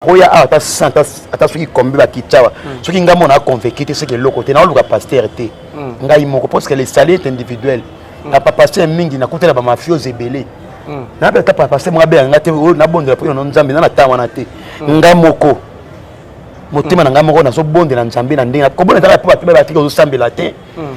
Koya awa ata 100, ata soki kombe bakiti awa, soki ngai mona aconvaincu te, soki eloko te, naoluka pasteur te, ngai moko, parce que le salut est individuel. Na bapasteur mingi nakutela bamafiose ebele, nabe ata pasteur moko abenganga te oyo nabondela mpo na Nzambe na na ntango wana te. Ngai moko, motema na ngai moko, nazobondela Nzambe na ndenge kobondela taka mpo bato batiki ozosambela te.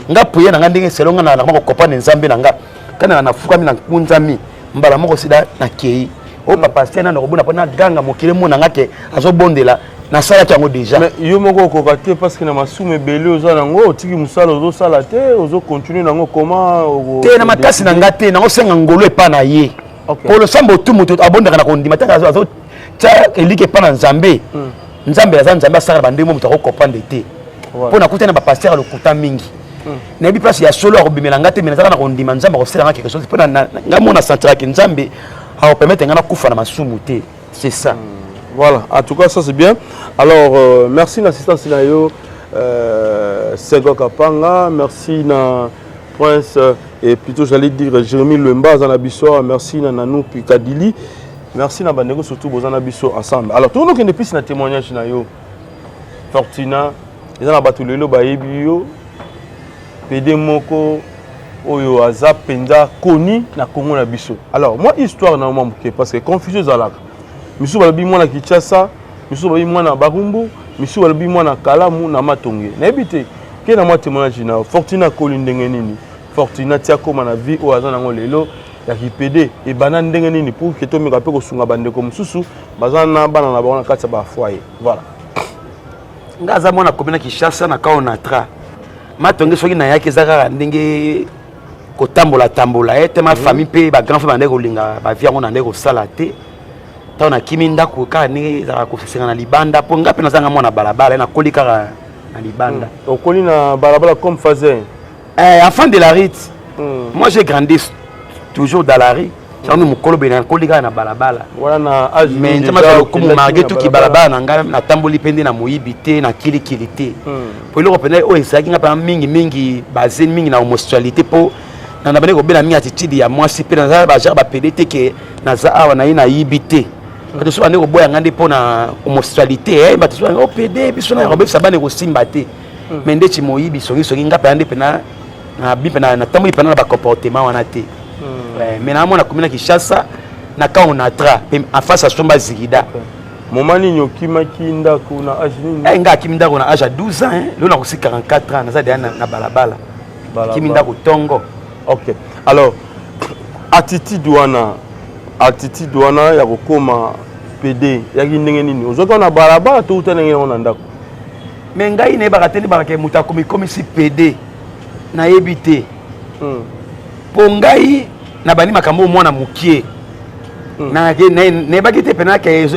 Nga prière na ngai ndenge selon nga nakoma kocomprendre Nzambe na nga, kana nafukami, na nkunzami mbala moko, sida nakei oyo bapasteur nano kobona mpo naganga mokili mona nga ke azobondela. Nasalaki yango déjà. Mais yo moko okoka te, parce que na masumu ebele oza nango, otiki mosala ozosala te, ozocontinue nango comment? Te, na makasi na nga te, nangosenga ngolo epa na ye. Po losambo tu moto abondaka na kondima te, azotya eliki epa na Nzambe. Nzambe aza Nzambe, asalaka bandenge moto akocomprendre te. Mpo nakuta na bapasteur ya lokuta mingi, nayebi place ya solo akobimela nga te. Me nazaka na kondima Nzambe akosalanga quelque chose, mpo nga mona sentiraki Nzambe akopermettre nga nakufa na masumu te, c'est ça. Voilà, en tout cas, ça c'est bien. Alors, merci l'assistance na yo, Sego Kapanga, merci na Prince, et plutôt j'allais dire Jérémy Lemba, aza na biso, merci na Nanou Pikadili, merci na bandeko surtout boza na biso ensemble. Alors, tout le monde plus na témoignage na yo, Fortuna, eza na bato lelo bayebi yo, PD moko oyo aza mpenza koni na Congo na biso. Alors, moi histoire na mwa moke, parce que confusion ezalaka. Misusu balobi mwana Kinshasa, misusu balobi mwana Barumbu, misusu balobi mwana Kalamu na Matonge, nayebi te. Ke na mwa témoignage na Fortuna, akoli ndenge nini? Fortuna ti akóma na vie oyo aza nango lelo ya kipédé, ebanda ndenge nini, pour ke tomeka mpe kosunga bandeko mosusu baza na bana na bango na kati ya bafoyer? Voilà. Nga aza mwana komi na Kinshasa, na kao natra Matonge. Soki nayaki, eza kaka ndenge kotambola tambola ye te. Ma famille mpe bagrand frère bandeki kolinga bavie yango na ndenge kosala te. Ntango nakimi ndako, kaka ndenge ezalaka kosenga na libanda, mpo nga mpe nazanga mwana balabala, nakoli kaka na libanda. Okoli na balabala comme fazer? Enfant de la rite. Moi, j'ai grandi toujours dans la rue. Sango mokolo boye nakoli kaka na balabala. Wana na âge? Mais Nzambe azwa lokumu, malgré tuki balabala na ngai, natamboli mpe nde na moyibi te, na kilikili te. Po eloko mpenza oyo ezalaki nga mpena mingimingi base mingi na homosexualité, mpo na nabandi kobela mingi attitude ya mwasi, mpe naza bagenre bapédé te ke naza awa naye nayibi te. Bato so bandi koboya nga nde mpo na homosexualité, bato so o pédé biso na kobebisa bana, ekosimba te. Mais ndeti moyibi, songisongi, nga mpena nde mpena nabi mpena natamboli mpena na bacomportement wana te. Mais naamona komi na Kinshasa, na camp Onatra, mpe en face asomba zigida. Moma nini okimaki ndako, na âge nini? Nga akimi ndako na âge ya 12 ans. Lelo nakosi 44 ans, naza deya na balabala, akimi ndako ntongo. Ok, alors attitude wana ya kokóma pédé yaki ndenge nini? Ozwaki wana balabala to uta ndenge yango na ndako? Mais ngai nayebaka te, nayebaka moto akomikomisi pédé, nayebi te. Mpo ngai nabandi makambo mwana mokie, nayebaki te mpena ke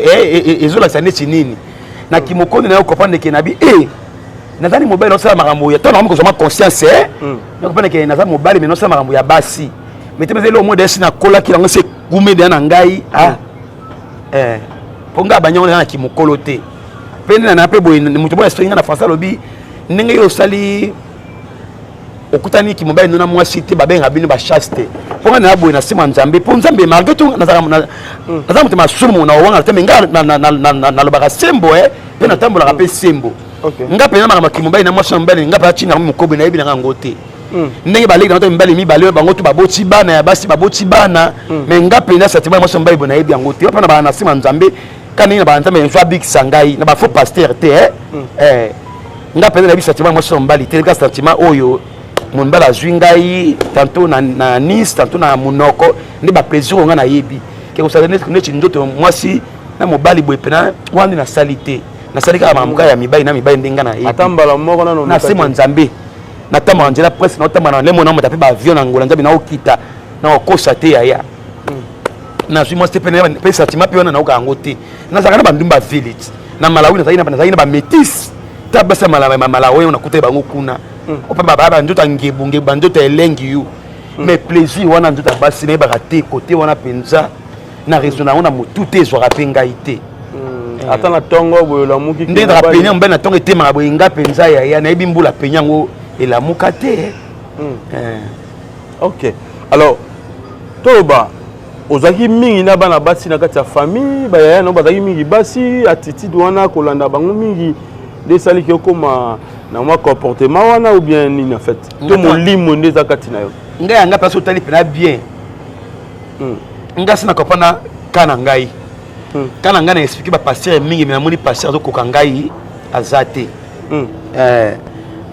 ezolakisa neti nini. Na kimokondi nayo comprendre ke nabi e nazali mobali, naosala makambo ya to nakomi kozwa ma conscience, nacomprendre ke naza mobali, mais naosala makambo ya basi. Mais te, mezali omo desi nakolaki yango se kume deya na ngai. Mpo ngai abanyango naza na kimokolo te, mpe nde na mpe boye moto boyo asoki ngai na français, alobi ndenge yo osali okutani kimobali no na mwasi te, babengaka bino bachasse te. Mpo ngai naya boye na nsima Nzambe, mpo Nzambe, malgré tout naza moto masumu na owangana te, mais ngai nalobaka sembo mpe natambolaka mpe sembo. Nga mpenza makambo kimobali na mwasi na mobali, nga mpenza ntina yango mokobo nayebi nanga yango te. Ndenge baleki na to mibali mibale oyo bango to baboti bana ya basi, baboti bana, mais nga mpenza sentiment ya mwasi na mobali boye nayebi yango te. Mpe na bana na nsima Nzambe, ka ndenge na bana Nzambe nzo abikisa ngai na bafaux pasteur te. Nga mpenza nayebi sentiment ya mwasi na mobali te. Ka sentiment oyo mobali azwi ngai tantôt na nice, tantôt na monoko, nde baplaisir oyo ngai nayebi ke kosala neti nzoto mwasi na mobali boye, mpena wana nde nasali te. Nasali kaka makambo kaka ya mibali na mibali, nde ngai nayebi. Ata mbala moko nano? Na se mwa Nzambe, natamboka nzela presque naotambola na lemo, namata mpe baavion na ngola Nzambe, naokita nakokosa te. Yaya, nazwi mwasi te, mpe sentiment mpe wana naoka yango te. Nazalaka na bandumba village na Malawi, nazalaki na bamétis ta basi ya Malawi oyo nakutaki bango kuna, ope baya banzoto ya ngebu ngebu, banzoto ya elengi yo, mais plaisir wana nzoto ya basi nayebaka te. Kote wana mpenza na raison yango na motu te, ezwaka mpe ngai te. Ata na ntongo boye olamuki? Nde ezalaka penya mobali na ntongo etemaka boye, nga mpenza yaya nayebi mbula penya yango elamuka te. Ok, alors toloba Ozalaki mingi na bana basi na kati ya famille, bayaya no bazalaki mingi basi, attitude wana kolanda bango mingi nde esaliki okóma na mwa comportement wana, ou bien nini en fait, to molimo nde eza kati na yo? Ngai yanga mpasi otali mpena bien. Ngai si nakopana ka na ngai. Ka na ngai na expliquer bapasteur mingi, me namoni pasteur azokoka ngai aza te.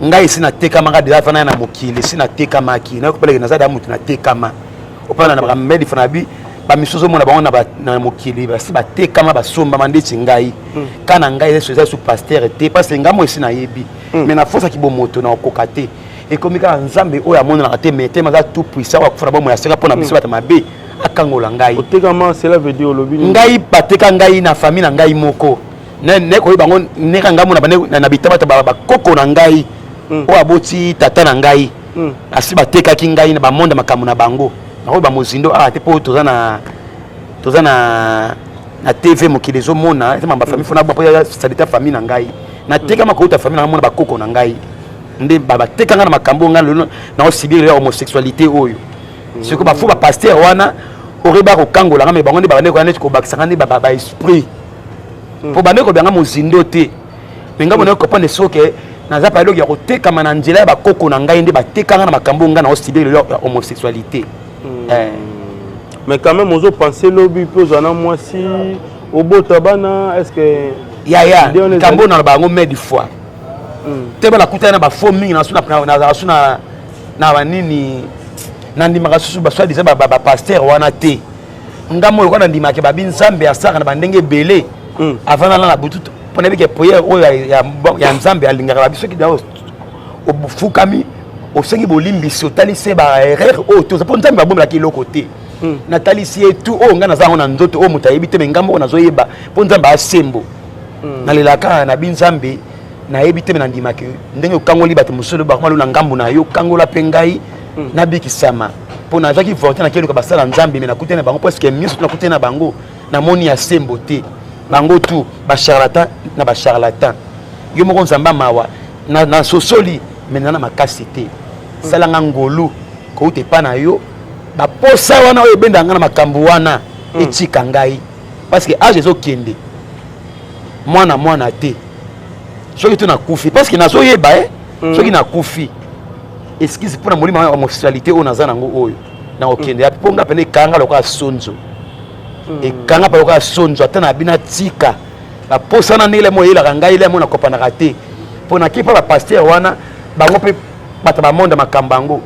Ngai esi natekamaka deja fana na mokili, esi natekamaki, nakopeleke naza da motu natekama opana na bakamedi fana bi bamisusu ozomona bango na mokili basi batekama, basombama ndeti ngai. Ka na ngai eza su pasteur te, parce ngai mo esi nayebi, mais nafosaki bomoto na okoka te. Ekomi kaka Nzambe oyo amonanaka te, mais te aza tout puissant, oyo akufa na bomoi aseka mpo na biso bato mabe, akangola ngai. Otekama, cela veut dire olobi nini? Ngai bateka ngai na famille na ngai moko. Ne koyeba bango neka ngai mona na bitabata bakoko na ngai oyo aboti tata na ngai asi batekaki ngai na bamonde makambo na bango. Nakoyeba mozindo awa te, mpo toza na TV, mokili ezomona eza mamba famille fona mpo ya salite ya famille na ngai. Natekama kouta famille na ngai, mona bakoko na ngai nde bateka ngai na makambo ngai lelo naosibir ya homosexualité oyo. Sikoyo bafaux bapasteur wana oreba kokangola nga, me bango nde babande koya neti kobakisa nga nde baesprit, mpo bande kobyanga mozindo te. Me ngai bona comprendre soki naza pa eloko ya kotekama na nzela ya bakoko na ngai nde batekanga na makambo ngai naosibir lelo ya homosexualité. Mais quand même ozopense lobi mpe ozwa na mwasi, obota bana, est ce que Yaya, likambo na bango mais du fois te bana kutana na bafaux mingi nazala su na banini, nandimaka susu basoi-disant bapasteur wana te. Nga moyo lokola nandimaka babi Nzambe asalaka na bandenge ebele avant nala na butu, mpo nayebi ke prière oyo ya Nzambe alingaka babi soki ofukami, osengi bolimbisi, otalisi ye baerreur oyo toza, mpo Nzambe babomelaki eloko te. Natalisi ye tu oyo ngai naza yango na nzoto, oyo moto ayebi te, me ngai moko nazoyeba, mpo Nzambe asembo. Nalelaka na bi Nzambe, nayebi te, me nandimaki ndenge okangoli bato mosusu bakoma na ngambu na yo, kangola mpe ngai nabikisama, mpo nazwaki volonté nakeluka basala Nzambe, me nakutani na bango presque nyonso. Nakutani na bango, namoni ya sembo te, bango tu bacharlatan na bacharlatan. Yo moko Nzambe mawa nasosoli, me na makasi te. Salanga ngolu kouta epa na yo, baposa wana oyo ebendaka ngai na makambo wana etika ngai, parce que âge ezokende, mwana mwana te. Soki to nakufi, parce que nazoyeba e soki nakufi, excuse mpona molimo ya homosexualité oyo naza nango oyo nakokende yapi? Mpo nga pene ekanga lokola sonzo, ekanga mpe lokola sonzo. Ata na bino atika baposana ndenge lemo oyelaka ngai lemo nakopanaka te, mpo naki mpa bapasteur wana, bango mpe bato bamonda makambo yango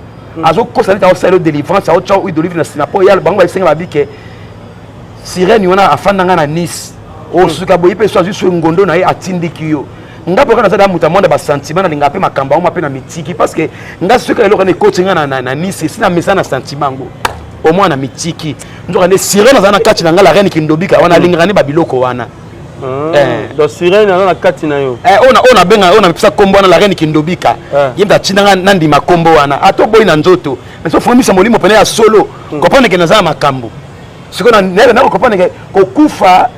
azokosa neti aosala yo délivrance, aotya huile d'olive na nsima, mpo ya bango basenga babike sirène wana afanda ngai na Nice, osuka boye mpe so azwi so ngondo na ye atindiki yo. Nga mpe kaka naza da moto amonda basentiment, nalingaka mpe makambo yango mpe na mitiki, parce que nga soki eloko wana ekoti nga na Nice, esi na mesa na sentiment yango au moins na mitiki. Nzoka nde sirène aza na kati na nga, la reine Kindobika wana alingaka nde babiloko wana. Donc sirène aza na kati na yo? Oyo nabenga, oyo napesa kombo wana la reine Kindobika, ye moto atindanga nandima kombo wana. Ata oboyi na nzoto, mais so fongomisa molimo pene ya solo, comprendre ke naza na makambo. Sikoyo nako comprendre ke kokufa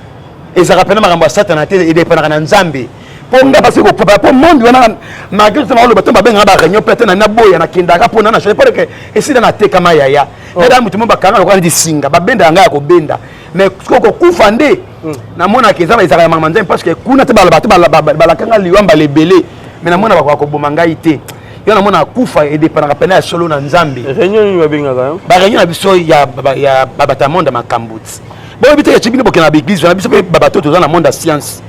ezalaka pena makambo ya Satana te, edepanaka na Nzambe. Mpo nga basi kokufa mpo monde wana, malgré to naoloba to babengaka baréunion mpe te na naboya, nakendaka mpo na na mpo ke esila natekama. Yaya, nada motu mo bakanga lokola neti singa, babendaka ngai ya kobenda. Mais sikoyo kokufa nde namonaka eza ezalaka ya makambo Nzambe, parce que kuna te balaba te balakanga liwa mbala ebele, mais namona bakoka koboma ngai te. Yo namona akufa edepanaka pene ya solo na Nzambe. Réunion nini babengaka yo? Baréunion na biso ya bato ya monde ya makambo ti boyebi te, eti bino bokenda na baeglise wana, biso mpe babato toza na monde ya science,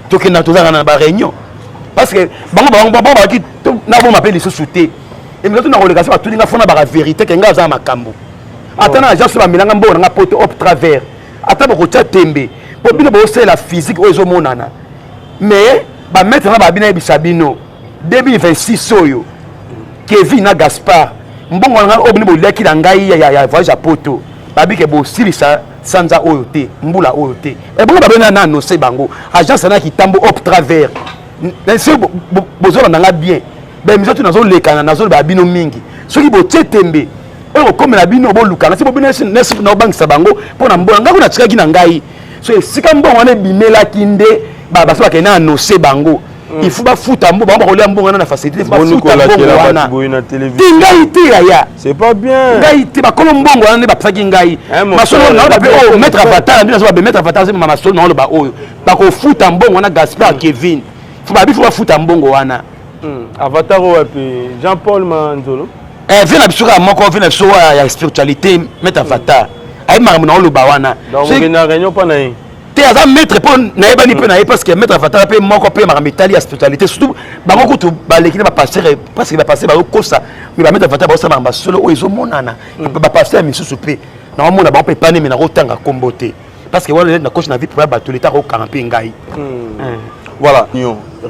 tokenda, tozalaka na baréunion, parce que bango bango bakaki naboma mpe lisusu te. Emisa to na koleka so batuni nga fona baka vérité ke nga aza na makambo, ata na agence bamelanga mbongo nanga poto op travers, ata bokotia tembe, mpo bino bosalela physique oyo ezomonana. Mais bamaître na babina yebisa bino 2026 oyo, Kevin na Gaspard, mbongo na ngai oyo bino boliaki na ngai ya voyage ya poto, babike bosilisa sanza oyo te, mbula oyo te. Ebongo babena na annonce bango agence na kitambo op travers. Soki bozolanda nga bien, baémission to nazolekana, nazoloba bino mingi, soki botie tembe oyo kokomela bino, bolukana si bobino na obangisa bango mpo na mbongo ngai kuna natikaki na ngai. So esika mbongo wana ebimelaki nde baso bakende na annonce bango. Il faut bafuta mbo bango, bakolia mbongo wana na facilité, bafuta mbongo wana te. Ngai te, yaya. C'est pas bien. Ngai te, bakolo mbongo wana nde bapesaki ngai masolo naoloba mpe oyo maître Avatar nde nazoba. Maître Avatar azomema masolo naoloba oyo bakofuta mbongo wana. Gaspard Kevin, fo babi fo bafuta mbongo wana. Avatar oyo wapi? Jean Paul Manzolo? Vie na biso kaka moko, vie na biso ya spiritualité, maître Avatar ayebi makambo na oloba wana. Na réunion mpa na ye? Te, aza maître mpo nayebani mpe na ye, parce que maître Avatar mpe moko mpe makambo etali ya spiritualité, surtout bango kutu baleki na bapasteur, parce que bapasteur bazokosa, mais bamaître Avatar bazosala makambo basolo oyo ezomonana. Bapasteur misusu mpe naomona bango mpe epane, me nakotanga nkombo te, parce que wana nakosi na vie pour bato leta akokanga mpe ngai. Voilà,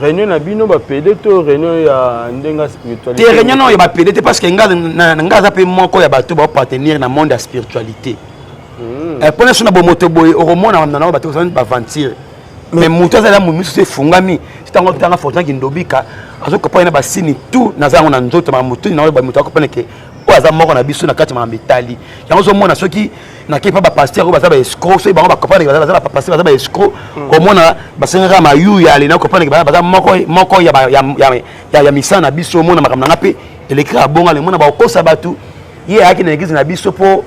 réunion na bino bapede to réunion ya ndenge ya spiritualité? Te, réunion oyo bapede te, parce que nga aza mpe moko ya bato baappartenir na monde ya spiritualité. Mpona so na bomoto boye okomona nango bato ozali baventure, mais moto azali misusu efungami. Ntango tanga Fortuna Kindobika azokopana na basini tout, naza yango na nzoto, makambo tu na moto akopana ke oyo aza moko na biso na kati ya makambo etali yango. Ozomona soki nakei mpa bapasteur oyo baza baescroc, soki bango bakopana baza bapasteur, baza baescroc, komona basengaka mayuya ale na kopana baza moko moko ya misala na biso. Omona makambo nanga mpe elekaka bongo, alemona bakokosa bato. Ye ayaki na église na biso mpo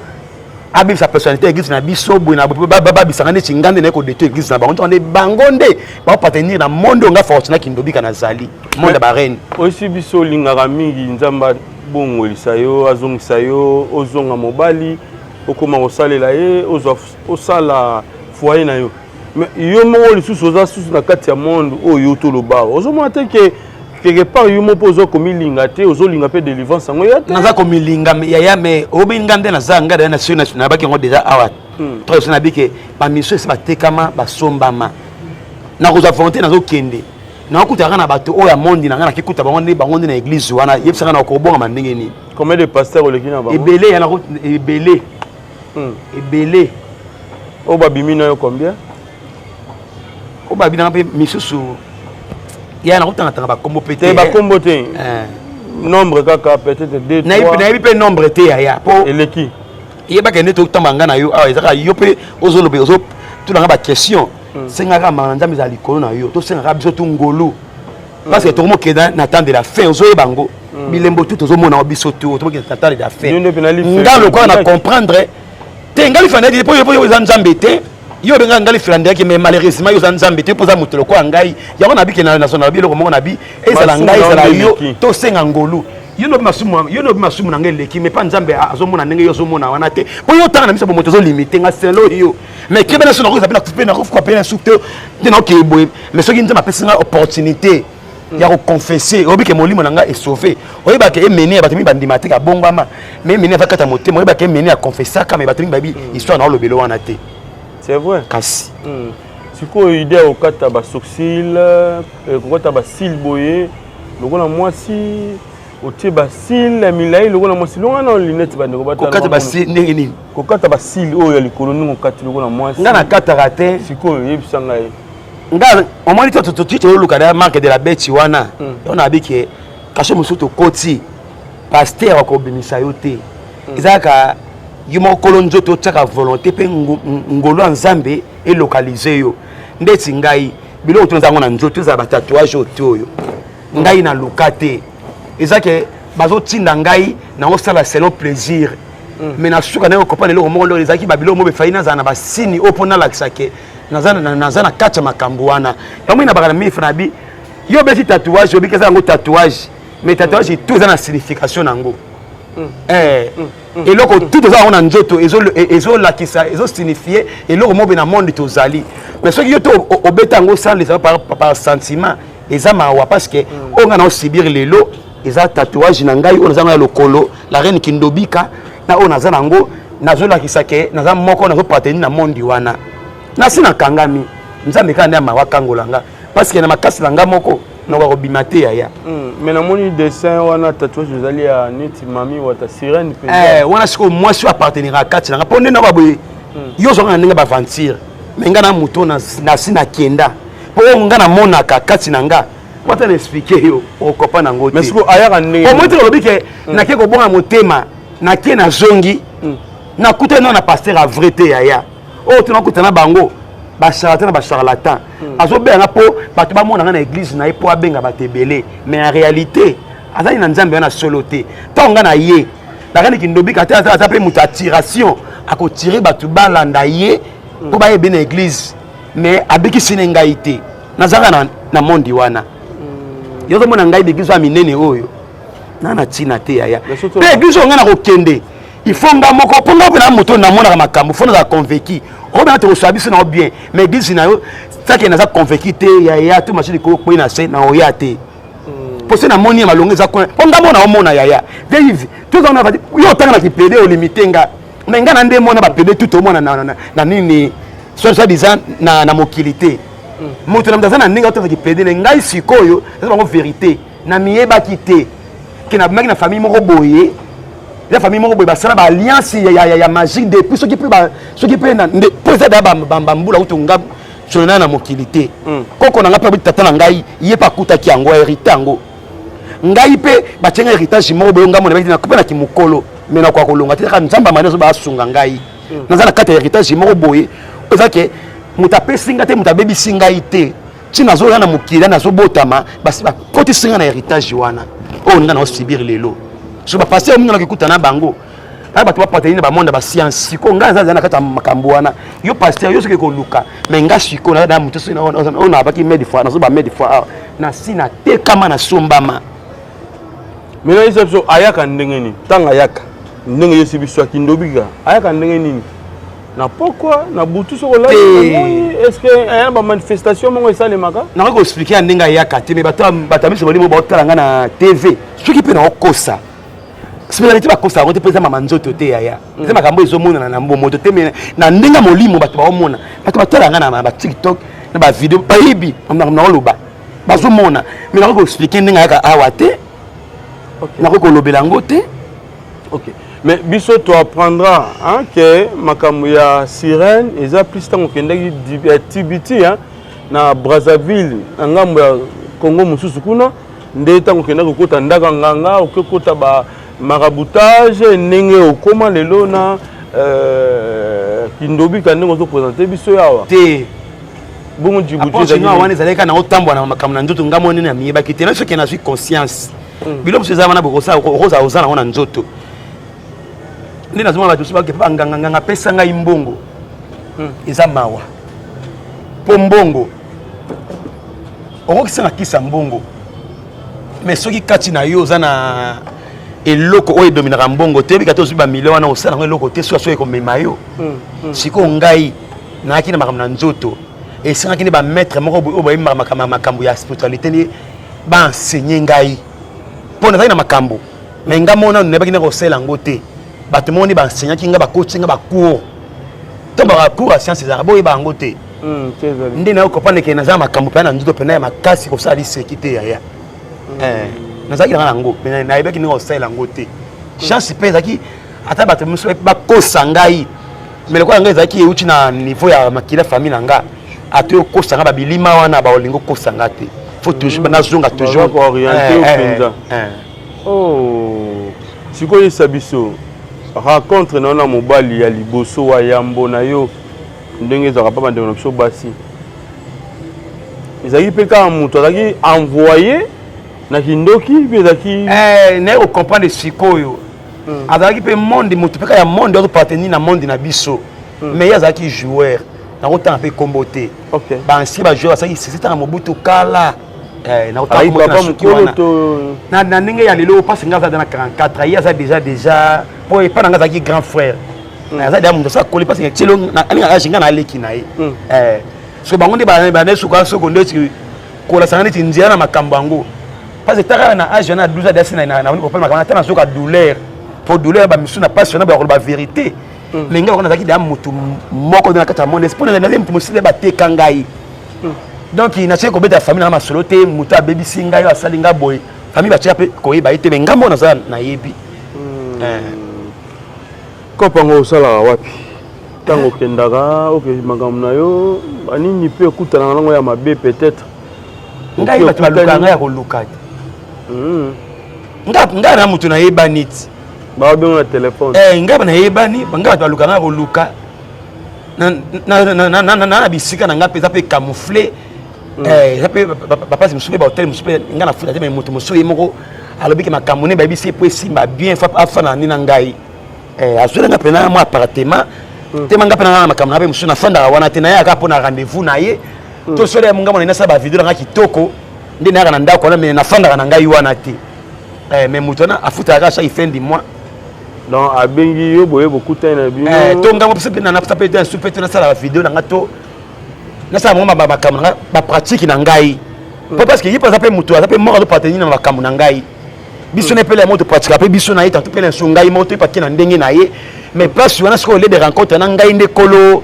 abebisa personnalité église na biso boye na babisanga neti nga nde naye kodétruire église na bango. Nde bango nde baappartenir na monde oyo nga Fortuna Kindobika nazali, monde ya bareine. Oyesi biso olingaka mingi Nzambe abongolisa yo, azongisa yo, ozonga mobali, okóma kosalela ye, ozwa osala foyer na yo. Mais yo moko lisusu oza susu na kati ya monde oyo toloba, ozomona te ke quelque part yo moko mpo oza komilinga te, ozolinga mpe délivrance yango ya te? Naza komilinga, yaya, mais oyebi nga nde naza nga deja na nayebaki yango déjà awa. Trois nayebi ke bamission esi batekama, basombama. Nakozwa volonté, nazokende, nakokutaka na bato oyo ya mondi na ngai, nakikuta bango nde, bango nde na église wana. Yebisaka na kobongama ndenge nini? Combien de pasteur oleki na bango? Ebele ya ebele. Ebele. Oyo babimi na yo combien? Oyo babinanga mpe misusu ya nakotangatanga bakombo mpe. Te, bakombo te, nombre kaka, peut-être deux. Nayebi mpe nombre te, yaya, po eleki. Yebaka nde totamba nga na yo awa, ezaka yo mpe ozoloba, ozotulanga baquestion. Sengaka manga Nzambe ezala likolo na yo, tosengaka biso tu ngolu, parce que tokomokenda na temps de la fin. Ozoyeba yango, bilembo tu tozomona ngo biso tu tomokenda na temps de la fin. Nga lokola na comprendre te, nga lifanda te, po yo eza Nzambe te. Yo obenga nga lifela ndeyaki, mais malheureusement yo oza Nzambe te, mpo oza moto lokola ngai. Yango nabi ke nazona nabi eloko moko, nabi ezala ngai, ezala yo, tosenga ngolu. Yo nobi masumu, yo nobi masumu na ngai eleki, mais mpa Nzambe azomona ndenge yo ozomona wana te, mpo yo otanga na miso bomoto, ozolimite nga selo yo. Mais kebe na so nakoza mpe nakofuka mpe na suku te nde naokeye boye. Mais soki Nzambe apesi nga opportunité ya koconfesser, oyebi ke molimo na ngai esauve. Oyebaka emene ya bato mingi bandima te kabongwama, mais emene aza kati ya motema. Oyebaka emene ya confessaka, mais bato mingi bayebi histoire na olobelo wana te. C'est vrai. Kasi Sikoyo idée ya kokata basourcil, kokata bacils boye lokola mwasi, otie bacils ya milai lokola mwasi, longa na lunette, bandeko. Kokata bacils ndenge nini? Kokata bacils oyo ya likolo, ndenge okati lokola mwasi. Nga nakataka te. Sikoyo yebisa ngai. Nga omoni to toluka na marque de la bête wana, yango nayebi ke kasho mosusu tokoti, pasteur akobimisa yo te. Eza kaka yo moko kolo nzoto, otiaka volonté mpe ngolu ya Nzambe elokalize yo. Ndeti ngai, biloko to nazango na nzoto, ezala batatouage oyo te, oyo ngai naluka te, eza ke bazotinda ngai naosala selon plaisir. Mais na suka ndenge okopana eloko moko ndenge ezalaki babiloko moko efai nazala na basini oyo mpo nalakisa ke naza na kati ya makambo wana. Yango mingi nabaka na mifa na bi yo obeti tatouage, obiki eza yango tatouage, mais tatouage tout eza na signification nango. Eloko tout eza yango na nzoto ezolakisa, ezosignifie eloko moko mpe na monde tozali. Mais soki yo to obeta yango sans le savoir, par sentiment, eza mawa, parce que oyo ngai naosubir lelo eza tatouage na ngai oyo naza ngo ya lokolo, la reine Kindobika, na oyo naza nango nazolakisa ke naza moko, nazoappartenir na monde wana. Nasi nakangami, Nzambe kaka nde ya mawa akangola nga, parce que na makasi na nga moko nakoka kobima te, yaya. Mais namoni dessin wana, tatouage ezali ya neti mami wata, sirène. Mpenza wana. Sikoyo mwasi oyo appartenira kati na nga, mpo nde na baboye yo ozwaka na ndenge baventure, mais nga na moto nasi nakenda, mpo oyo nga namonaka kati na nga wata na expliquer yo, okopa nango te. Mais sikoyo ayaka ndenge? Omoi te, olobi ke nake kobonga motema, nake nazongi, nakutani nao na pasteur a vrai te, yaya. Oyo to nakuta na bango. Bacharlatan na bacharlatan azobenga nga mpo bato bamona nga na église na ye, mpo abenga bato ebele, mais en réalité azali na Nzambe wana solo te. Ntango nga na ye nakani kindobika te, aza mpe moto attiration, akotire bato balanda ye mpo bayebe na église, mais abikisi ne ngai te. Nazalaka na mondi wana. Yo ozomona ngai baeglise oyo ya minene oyo na ntina te, yaya. Mpe église oyo ngai nakokende, il faut nga moko, mpo nga mpe na moto namonaka makambo, faut nazala convaincu. Oyo tokosala biso na yo bien, mais église na yo sake naza convaincu te, yaya. To machine koyi na se na oya te, mpo se namoni ya malongo eza kuna, mpo nga mona omona, yaya. Dave, tozana yo otanga na kipede, olimite nga, mais nga na nde mona bapede tu tomona na nini, soit disant na mokili te. Moto na moto aza na ndenge otanga kipede ne. Ngai sikoyo eza bango vérité, namiyebaki te ke nabimaki na famille moko boye. Eza famille moko boye basala baalliance ya magique depuis soki mpe soki mpe mpo eza da bambula kutu nga solo na mokili te. Koko na ngai mpe aboti tata na ngai, ye mpe akutaki yango, hérité yango. Ngai mpe batie ngai héritage moko boye. Ngai mona mpe naki mokolo, mais nakoka kolonga te. Kaka Nzambe amani azo baasunga ngai. Naza na kati ya héritage moko boye, eza ke moto apesi ngai te, moto abebisi ngai te. Ntina nazoya na mokili, nazobotama, basi bakotisi ngai na héritage wana oyo ngai naosibir lelo. So bapasteur mingi nakikuta na bango, aya bato bapateli na bamonde ya bascience. Sikoyo ngai naza na kati ya makambo wana. Yo pasteur, yo soki koluka, mais nga sikoyo na moto oyo nabaki mai de foi, nazoba mai de foi awa, nasi natekama, nasombama. Maintenant, yebisa biso, ayaka ndenge nini? Ntango ayaka ndenge, yesi biso akindobika, ayaka ndenge nini? Na pokwa, na butu, soki olali moi, est ce que aya na bamanifestation moko esalemaka? Nakoki koexpliquer ya ndenge ayaka te, mais bato ya miso molimo baotala nga na TV, soki mpe naokosa spiritualité, bakosa yango te, mpo eza mama nzoto te, yaya. Eza makambo ezomonana na moto te, mais na ndenge ya molimo bato baomona. Bato batala nga na baTikTok, na bavideo, bayebi naoloba, bazomona. Mais nakoki koexpliquer ndenge ayaka awa te, nakoki kolobela yango te. Ok, mais biso toapprendra, hein, ke makambo ya sirène eza plus ntango okendaki ya TBT, hein, na Brazzaville, na ngambo ya Congo mosusu kuna nde ntango okendaki kokota ndako ya nganga, okokota ba maraboutage, ndenge okóma lelo na kindobika, ndenge ozoprésente biso awa. Te. Bongo Djibouti? Wana ezalaki kaka na otambola na makambo na nzoto. Ngambo nini amiyebaki te, na soki nazwi conscience, biloko mosusu eza wana, okozala oza nango na nzoto. Nde nazomona bato mosusu bake banganganganga, apesa ngai mbongo, eza mawa, mpo mbongo okokisanga kisa mbongo, mais soki kati na yo oza na eloko oyo edominaka mbongo te, oyebika te, ozwi bamilio wana, osala yango eloko te. Soki ekomema yo sikoyo, ngai nayaki na makambo na nzoto, esengaki nde bamaître moko oyo bayembaka makambo ya spiritualité nde baenseigner ngai, mpo nazalaki na makambo, mais nga mona nayebaki nde kosala yango te. Bato moko nde baenseignaki nga, bakotisi nga bacours to bacours ya science ezalaka, boyeba yango te. Nde nayo comprendre ke naza makambo mpena na nzoto, mpena ya makasi, kosala liseki te, yaya. Nazalaki nanga nango, mais nayebaki ndenge kosalela yango te. Chance mpe ezalaki, ata bato mosusu bakosa ngai, mais lokola ngai ezalaki euti na niveau ya makila famille na nga, ata okosa nga babilima wana, baolingi okosa nga te. Faut toujours nazonga toujours. Orienté mpenza. Sikoyo yesa biso rencontre na yo na mobali ya liboso wa yambo na yo, ndenge ezalaka mpa bandeko na biso basi. Ezalaki mpe kaka moto azalaki envoyé na kindoki mpe ezalaki? Naye kocomprendre sikoyo, azalaki mpe monde, moto mpe kaka ya monde, azopartenir na monde na biso, mais ye azalaki joueur, nakotanga mpe kombo te. Baancien bajoueur basalaki sisi ntango Mobutu kala. Na ndenge ya lelo, mpasi nga aza na 44, ye aza déjà, mpo epa na nga azalaki grand frère, aza deja moto asa akoli, mpasi tielo alingaka age nga na aleki na ye. So bango nde bane suka soko ndeti kolasanga neti nzela na makambo yango, parce que taka na age wana 12 adasi na kopala makambo, ata nazoka douleur, po douleur bamisu na pasi wana bakoloba vérité. Mais ngai nazalaki deya motu moko na kati ya monde, mpo nazali motu mosusu bateka ngai. Donc natiaki kobeta famille nanga masolo te. Moto abebisi ngai, oyo asali ngai boye, famille batia mpe koyeba ye te, mais ngambo naza nayebi. Kope yango osalaka wapi? Ntango okendaka, oke makambo na yo banini mpe okutanaka nango ya mabe peut-être? Ngai bato baluka ngai ya koluka te. Ngai na moto nayebani ti. Babengo na telefone? Ngai nayebani, ngai bato baluka ngai ya koluka. Na bisika na ngai mpe eza mpe camouflé. Eza mpe bapasi mosusu mpe bahotel mosusu mpe ngai nafuta te, mais moto mosusu ye moko alobiki makambo ne bayebisi ye mpo esimba bien, afanda nde na ngai. Azwela nga mpena mwa appartement te, ma nga mpe na nga na makambo na mpe mosusu nafandaka wana te, nayaka mpo na rendez-vous na ye. To solo ya mongambo na nasala bavideo na nga kitoko nde nayaka na ndako wana, mais nafandaka na ngai wana te. Mais moto wana afutaka chaque fin du mois. Donc abengi yo boye, bokutani na bino? To ngambo mpe napesa mpe su mpe to nasala bavideo na nga, to nasala bango makambo na nga, bapratique na ngai, po parce que ye mpe aza mpe moto aza mpe moko azopartenir na makambo na ngai. Biso na epele ya moto pratique mpe biso na ye tanto mpe na so ngai moko toyepake na ndenge na ye. Mais place wana sikoyo lieu de rencontre na ngai nde kolo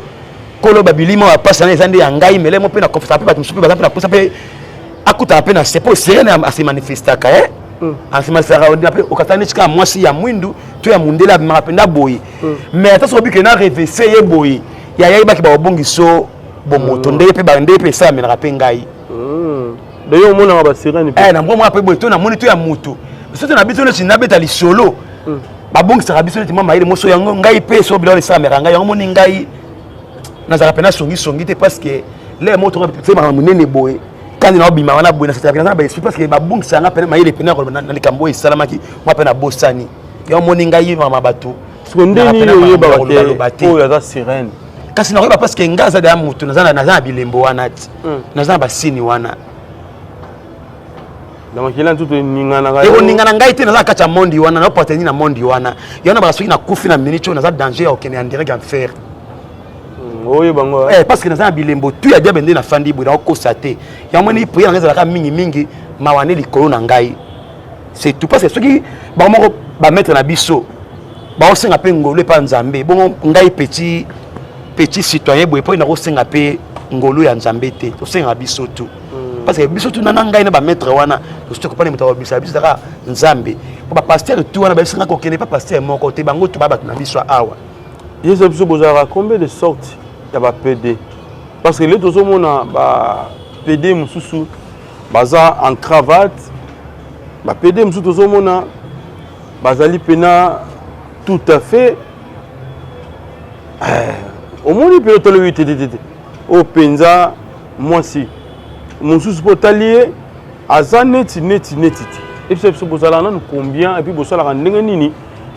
kolo babilima bapasi wana eza nde ya ngai mele mo mpe na confesa mpe bato mosusu mpe baza mpe na posa mpe akutaka mpe na se po sirene ase manifestaka ase manifestaka mpe okatani neti kaka mwasi ya mwindu to ya mondele abimaka mpenza boye. Mais ata soki obike na revese ye boye, yaya yebaki baobongiso bomoto ndenge mpe ndenge mpe esalamelaka mpe ngai. D'ailleurs omonaka basirene? Na mbongo mpe boye to namoni to ya moto soki na biso neti nabeta lisolo, babongisaka biso neti mwa mayele moso yango. Ngai mpe so biloko esalameka ngai yango moni, ngai nazalaka mpe nasongisongi te, parce que le moto makambo monene boye kandi na obima wana boye nasatalaka naza na baesprit, parce que babongisaka nga pene mayele pene na likambo oyo esalamaki mwa mpe nabosani yango. Moni ngai mama bato. Nde nini oyebaka te oyo aza sirene? Kasi nakoyeba parce que ngai aza deya motu, naza na bilembo wana ti naza na basini wana. Na makila ntutu eninganaka? Ekoningana ngai te, naza na kati ya mondi wana, naopateni na mondi wana. Yango na baka soki nakufi na minute oyo, naza danger ya kokende en direct enfer. Oyeba yango? Parce que naza na bilembo tu ya diable nde nafandi boye, nakokosa te. Yango moni prière nanga ezalaka mingimingi mawa nde likolo na ngai, c'est tout. Parce que soki bango moko bamaître na biso baosenga mpe ngolu epa Nzambe, bongo ngai petit petit citoyen boye mpo nakosenga mpe ngolu ya Nzambe te? Tosengaka biso tu, parce que biso tu nana ngai na bamaître wana tosi tokopani. Moto akobisa biso ezaka Nzambe, po bapasteur tu wana bayebisanga kokende pa pasteur moko te, bango tu ba bato na biso awa. Yesa biso, bozalaka combien de sorte ya bapd? Parce que lelo tozomona bapd mosusu baza en cravate, bapd mosusu tozomona bazali mpena tout à fait. Omoni mpe otalobi te te te, oyo mpenza mwasi mosusu mpo otali ye aza neti neti neti te. Ebisa biso, bozalaka nanu combien et puis bosalaka ndenge nini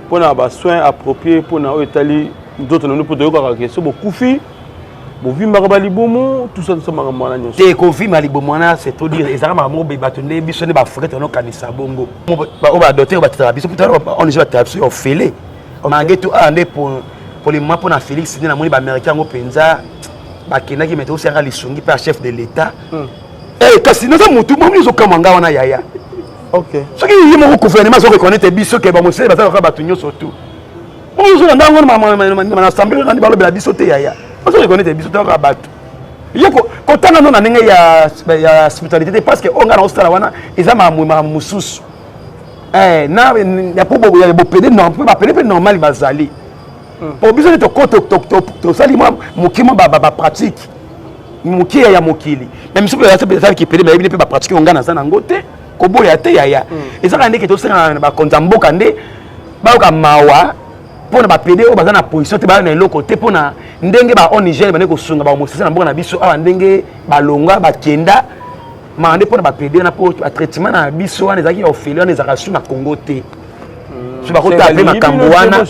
mpona basoin approprié mpona oyo etali nzoto na bino? Mpo toyokaka ke so bokufi, bovimbaka balibumu, tout ça, tout ça, makambo wana nyonso. Te, kovimba libumu wana, c'est trop dire. Ezalaka makambo moko bato nde biso nde baafricain tonokanisa bongo. Oyo badocteur batetaka biso, ONG batetaka biso ya ofele malgré tout. Awa nde pour le moment mpona Félix nde namoni baaméricain yango mpenza bakendaki, mais tosiaka lisungi mpe ya chef de l'État. Kasi naza motu momi ozokamwa nga wana, yaya. Soki ye moko gouvernement azo reconnaître biso ke bamosele baza kaka bato nyonso tu, ozolanda yango na assemblée nani balobela biso te, yaya. Bazo reconnaître biso te kaka bato ye kotanga no na ndenge ya spiritualité te, parce que oyo ngai na osala wana eza makambo mosusu na ya po bopede mpe bapede mpe normal bazali po biso nde tosali mwa moke mwa bapratique moke ya mokili. Mais miso mpe ezalaki pede, bayebi mpe bapratique oyo ngai naza nango te, koboya te, yaya. Ezaka ndeke tosengaka na bakonzi ya mboka nde bayoka mawa mpona bapede oyo baza na position te, baza na eloko te, mpona ndenge ba ONG bande kosunga bahomosexuel na mboka na biso awa, ndenge balonga bakenda mawa nde mpona bapede wana, mpo batraitement na biso wana ezalaki ya ofele, wana ezalaka su na Congo te. So bakotala mpe makambo wana.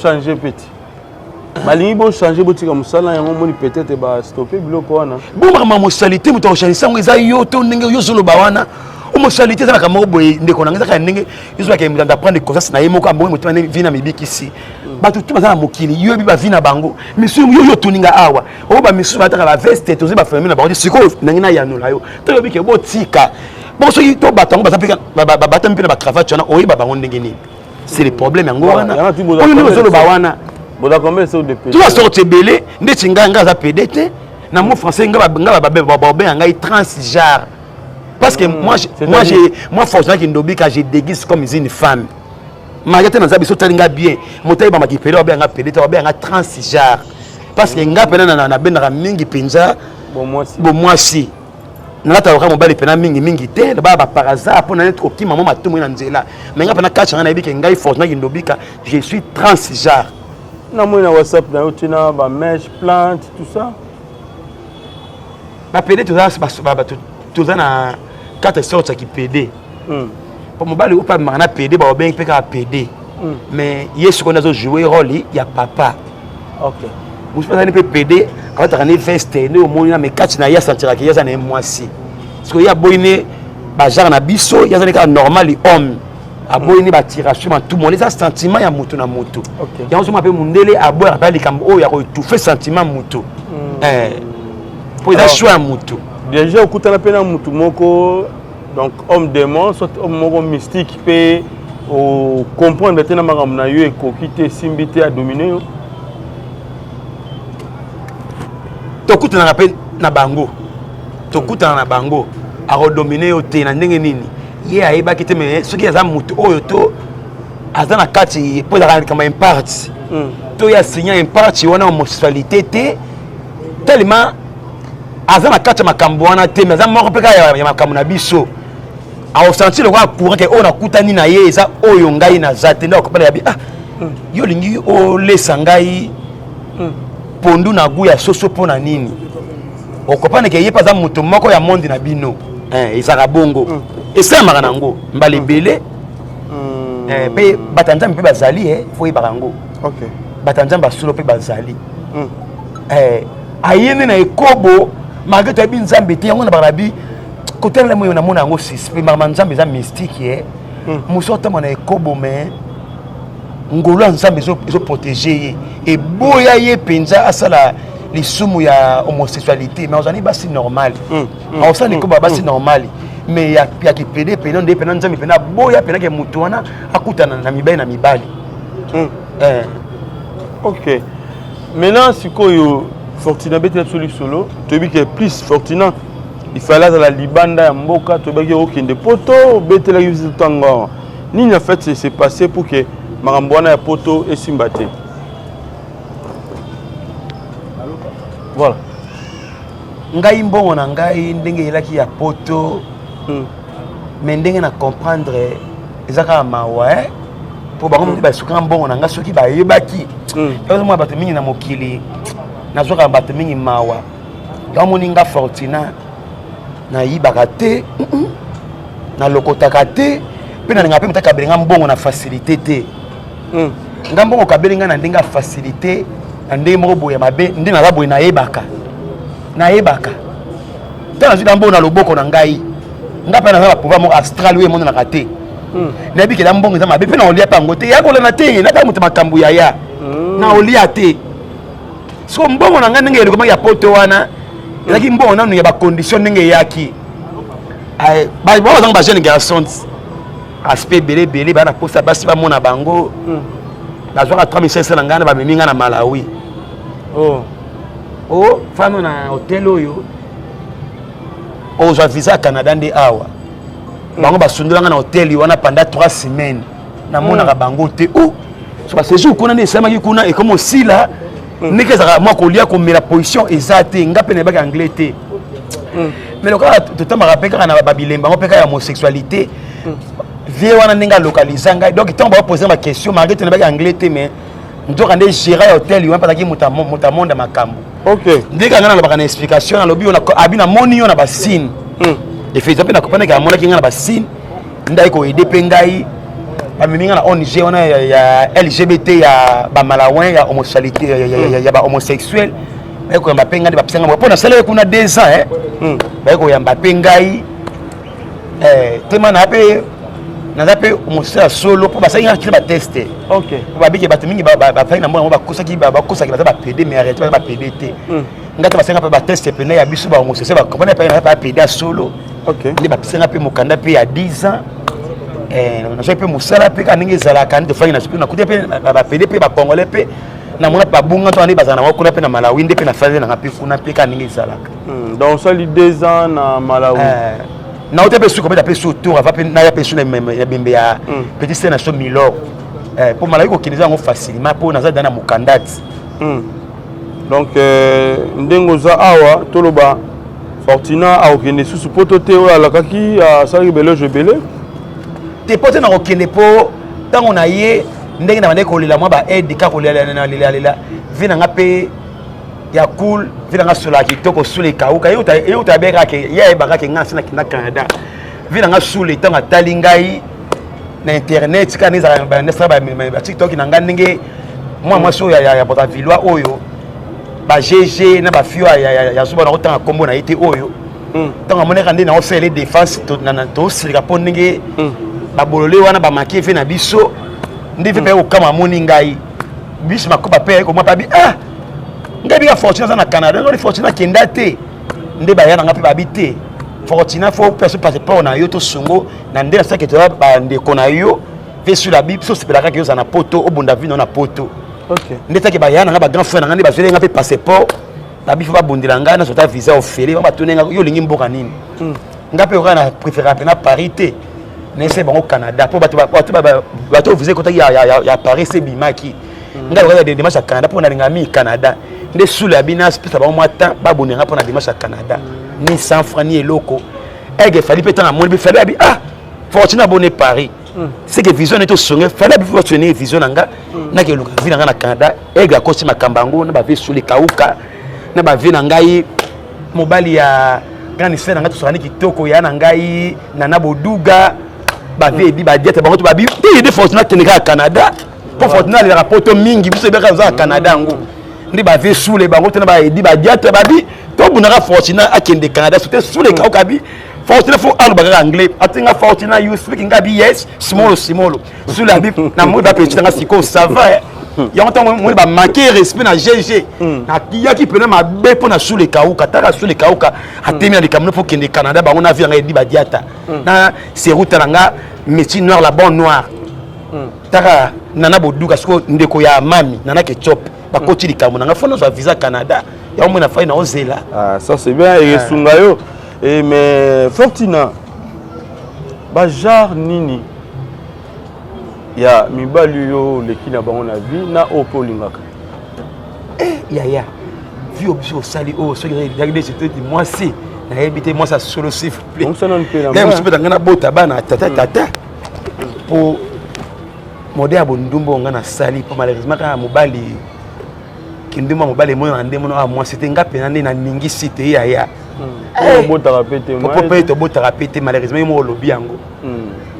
Balingi bochange, botika mosala yango, omoni peut-être bastoppe biloko wana. Bo makambo ya mosali te, moto akochange yango eza yo to ndenge yo ozoloba wana. Homosexualité ezalaka moko boye, ndeko na ngai, ezalaka ndenge ezolaka moto aprendre conscience na ye moko, ambongi motema nde vie na mibikisi. Bato tu baza na mokili, yo yebi bavie na bango misusu. Yo otuninga awa oyo bamisusu balataka baveste, tozwi bafamille na bango te. Sikoyo ndenge nayanola yo, toyobi ke botika bon, soki to bato yango baza mpe batami mpe na bacravate wana, oyeba bango ndenge nini? C'est le problème yango wana oyo ndenge ozoloba wana. Toza sorte ebele. Ndeti ngai, ngai aza pede te. Na mot français nga babenga ngai transgenre, parce que moi forcément kindobika, je déguise comme une femme malgré te naza biso. Otali nga bien, moto ayebamaki pede, babenga pede te, babenga transgenre, parce que nga mpena nabendaka mingi mpenza bomwasi, nalataka mobali mpena mingimingi te, baya bapar hasard mpo na neti kokima mwa matumu na nzela. Mais nga mpena kati nga nayebi ke ngai forcément kindobika, je suis transgenre. Namoni na WhatsApp na yo tina ba mèche, plante, tout ça. Ba PD toza toza na quatre sortes ya kipede. Po mobali oyo mpe na PD baobengi mpe kaka PD. Mais ye sikoyo nde azojoue role ya papa. Ok. Mosusu azali mpe PD, alataka ne veste nde omoni na mais kati na ye asentiraka ye aza na ye mwasi. Sikoyo ye aboyi ne bagenre na biso, ye azali kaka normal homme. Aboyi ne batiration matumu wana eza sentiment ya motu na motu. Yango soma mpe mondele aboyaka mpe likambo oyo ya koétouffe sentiment motu. Po eza choix ya motu. Déjà okutana mpe na motu moko, donc homme démon, soit homme moko mystique mpe ocomprendre te na makambo na yo ekoki te, esimbi te, adomine yo. Tokutanaka mpe na bango, tokutana na bango, akodomine yo te na ndenge nini ye ayebaki te. Mais soki aza motu oyo to aza na kati mpo ezalaka likambo ya imparte, to ye asinya imparte wana homosexualité te, tellement aza na kati ya makambo wana te, mais aza moko mpe kaka ya makambo na biso, aosentir lokola courant ke oyo nakutani na ye eza oyo ngai naza te. Nde akopana yabi: ah, yo olingi olesa ngai pondu na gu ya soso mpo na nini? Okopana ke ye mpe aza moto moko ya monde na bino. Ezalaka bongo, esalamaka nango mbala ebele. Mpe bato ya Nzambe mpe bazali, fo oyebaka yango. Bato ya Nzambe basolo mpe bazali. Aye nde na ekobo malgré toyebi Nzambe te. Yango na baka kotalela moyo namona yango suspect. Makambo ya Nzambe eza mystique. Ye mosu atamba na ekobo, mais ngolo ya Nzambe ezoprotege ye, eboya ye mpenza asala lisumu ya homosexualité. Mais ozali basi normale, aosala ekobo ya basi normale, mais ya kipede pena nde pena Nzambe pena aboya penake motu wana akutana na mibali na mibali. Ok, maintenant sikoyo Fortuna, betela biso lisolo. Toyebi ke plus Fortuna il fallait azala libanda ya mboka, toyebaki okende poto, obetelaki biso ntango awa. Nini en fait s'est passé pour que makambo wana ya poto esimba te? Voilà. Ngai mbongo na ngai ndenge eyelaki ya poto, mais ndenge na comprendre eza kaka mawa mpo bango nde basukanga mbongo na ngai. Soki bayebaki, ozomona bato mingi na mokili, nazwaka bato mingi mawa. Yango moni nga Fortuna nayibaka te, nalokotaka te, mpe nalingaka mpe moto akabeli nga mbongo na facilité te. Nga mbongo okabeli ngai na ndenge ya facilité, na ndenge moko boye ya mabe, nde naza boye, nayebaka nayebaka ntango nazwi na mbongo na loboko na ngai, nga mpe naza bapouvoir moko astral oyo emonanaka te. Nayebi kela mbongo eza mabe, mpe na olia mpe yango te, ya kolanda te, natala moto makambo yaya na olia te. Siko mbongo na ngai ndenge elekomaki ya poto wana, ezalaki mbongo nanu ya bacondition ndenge eyaki. Bazanga bajeune garçon, aspect ebele ebele, baa na posa basi bamona bango. Nazwaka 3500 na ngai na bamemi ngai na Malawi. O fano na hotel oyo ozwa visa ya Canada nde awa. Bango basundolanga na hotel wana pendant 3 semaines, namonaka bango te. O so baséjour kuna nde esalamaki kuna, ekomi osila ndenge ezalaka mwa kolia komela, position eza te. Nga mpe nayebaki anglais te, mais lokola totambaka mpe kaka na babilemba yango mpe kaka ya homosexualité, vie wana ndenge alokaliza ngai. Donc ntango baopose baquestion, malgré te nayebaki anglais te, mais nzoka nde gérant ya hotel wana mpazalaki moto amonda makambo. Ndenge ngai nalobaka na explication, nalobi yo abi namoni yo na basigne. Effectivement mpe nakopanaki, amonaki ngai na basigne, nde ayi koaider mpe ngai, bamemi ngai na ONG wana ya LGBT ya bamalawin, ya homosexualité, ya bahomosexuel. Baye koyamba mpe ngai, nde bapesa ngai mpo nasalaki kuna 2 ans. Baye koyamba mpe ngai tema na mpe naza mpe homosexuel ya solo, mpo basalaki ngai tina batest, po babiki bato mingi bafai na mbongo yango bakosaki, bakosaki baza bapd, mais arrête, baza bapd te. Ngai te basalaki mpe batest pene ya biso bahomosexuel, bakomprendre mpe naza mpe apd ya solo. Nde bapesanga mpe mokanda mpe ya 10 ans, nazwaki mpe mosala mpe kaka ndenge ezalaka. Nde tofandi nakuti mpe bapd mpe bacongolais mpe namona mpe babunga to nde bazala nango kuna mpe na Malawi, nde mpe na fandi nanga mpe kuna mpe kaka ndenge ezalaka. Donc osali 2 ans na Malawi? Nauta mpe suki kobeta mpe su tour ava mpe naya mpe su na bembe ya petit sœur na so Milor, mpo Malawi kokende eza yango facilement, mpo naza da na mokanda ti. Donc ndenge oza awa, toloba Fortuna akokende susu poto te, oyo alakaki, asalaki beloge ebele? Te, po te nakokende, mpo ntango na ye Ndenge na bandaki kolela mwa ba aide kaka kolelalela vie na nga mpe ya cool, vie na nga solaka kitoko, sula ekauka eyeuta abekaka ke ye ayebaka ke nga nsi nakenda Canada. Vie na nga sula ntango atali ngai na internet kaka nde ezalaka nasala batiktok na ngai ndenge mwa mwasi oyo ya Brazzaville oyo ba GG na bafio ya zuba nakotanga nkombo na ye te oyo ntango amonaka nde naosalele défense, tosilika mpo ndenge babolole wana bamaki efe na biso nde mpe kokama amoni ngai biso makoba mpe komwa mpe abi ah ngai bika Fortuna aza na Canada, ngoni Fortuna akenda te nde baya na nga mpe babi te Fortuna faut perso passeport na yo tosungo na nde nasalaki toya bandeko na yo mpe sur la bible so osepelaka ke ozala na poto, obunda vino na poto. Nde taki baya na nga, bagrand frère na nga nde bazweli nga mpe passeport, babi faut babundela ngai nazwa ta visa ofele. Bango batuni nga: yo olingi mboka nini? Nga mpe okaa na préféra mpe na Paris te, naese bango Canada, mpo bato oyo visa ekotaki ya Paris se ebimaki, ngai lokola démarche ya Canada mpo nalinga mingi Canada. Nde sula ya bino apesa bango mwa temps babundela nga mpo na démarche ya Canada, ni 100 franc ni eloko. Ege Fally mpe ntango amoni mpe Fally abi ah Fortune abone Paris, c'est que vision neti osonge Fally abi fortune vision na nga nakeluka vie na nga na Canada. Ege akosi makambo yango na bavie suli kauka na bavie na ngai mobali ya grande sœur na ngai, tosokani kitoko ya na ngai nana boduga bavie ebi badiete bango to babi te yede Fortune akende kaka Canada mpo Fortune alelaka poto mingi, biso ebeka oza na Canada. Yango nde bavie sule bango te na baedi badiate babi tobundaka Fortune akende Canada so te sule kauka bi Fortuna faut aloba kaka anglais atinga Fortuna, you speak? Nga bi yes, small small. Sule abi na moi bapeti nanga sikoyo ça va. Yango ntango moni bamanke respect na GG, nakiyaki mpena mabe mpo na sule kauka. Taka sule kauka atemi na likambo mpo kende Canada bango na vi yanga edi badiata na seruta na nga métier noir, la bonne noire. Taka nana boduka sikoyo ndeko ya mami nana ketchup bakoti likambo na nga faut nazwa visa Canada. Yango moi na fai na ozela. Ah, ça c'est bien, esunga yo. Et mais Fortuna, bagenre nini ya mibali oyo oleki na bango na vie na oyo mpe olingaka? Yaya, vie oyo biso osali oyo soki ezalaki nde surtout mwasi nayebi te, mwasi asolo s'il vous plaît. Bongisa mpe na mosusu mpe ngai nabota bana tata tata mpo mode ya bondumba oyo ngai nasali, mpo malheureusement kaka mobali kindumba, mobali emonana nde mono awa mwasi te. Nga mpena nde naningisi te yaya. Obotaka mpe te. Po mpe tobotaka mpe te malheureusement. Yo moko olobi yango,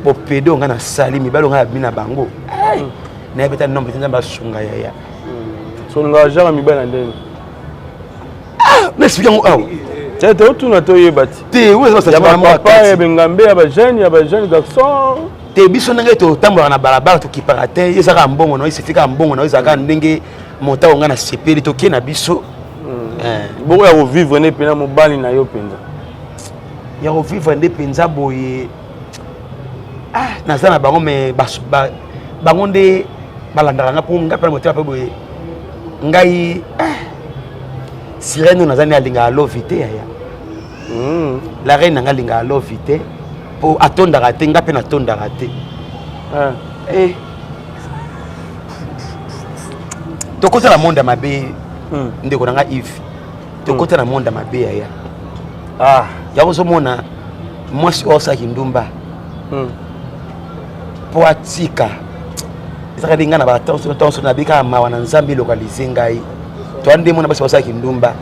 bopede oyo ngai nasali, mibali oyo ngai nabi na bango, nayebi ta nombre te. Nzambe asunga yaya. Solingaka genre mibali na ndenge? Na explique yango awa. Te, te, otuna te, oyeba ti. Te, oyo eza ya bapapa, ya bengambe, ya bajeune garçon. Te, biso ndenge totambolaka na balabala tokipaka te. Ezaka mbongo na yo, esifi kaka mbongo na yo, ezalaka ndenge monta oyo ngai nasepeli tokie na biso. Bongo ya kovivre nde mpena mobali na yo mpenza? Ya kovivre nde mpenza boye, ah, naza na bango mais bango nde balandaka nga mpo nga mpe na motema mpe boye ngai, ah, sirene oyo naza nde alingaka lovi te yaya. La reine na ngai alingaka lovi te mpo atondaka te, nga mpe natondaka te. Eh. Tokota na monde ya mabe. Ndeko na ngai Yves, tokota na monde ya mabe yaya. Yango ozomona mwasi oyo asalaki ndumba mpo atika ezaka nde ngai na batonso nabi kaka mawa na Nzambe elokalize ngai. Toa nde mona basi basalaki ndumba,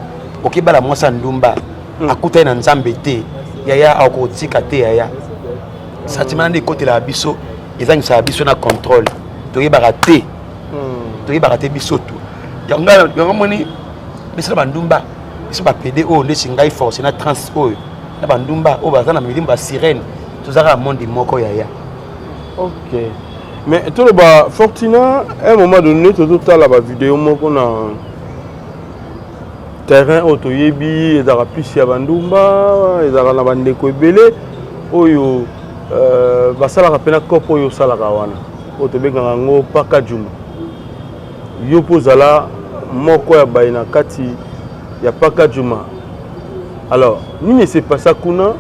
okebala mwasi ya ndumba akutani na Nzambe te yaya, akotika te yaya. Sentiment nde ekotelaka biso, ezangisaka biso na contrôle, toyebaka te, toyebaka te biso tu. Yango moni biso na bandumba, biso bapede oyo ndeti ngai force na trans oyo na bandumba oyo baza na milimo basirene, tozalaka monde moko yaya. Ok, mais toloba Fortuna, un moment donné tozotala bavideo moko na terrain oyo toyebi ezalaka plus ya bandumba, ezalaka na bandeko ebele oyo basalaka mpena cope oyo osalaka wana oyo tobengaka yango paka juma. Yo mpo ozala moko ya baye na kati ya paka juma, alors nini ese pasa kuna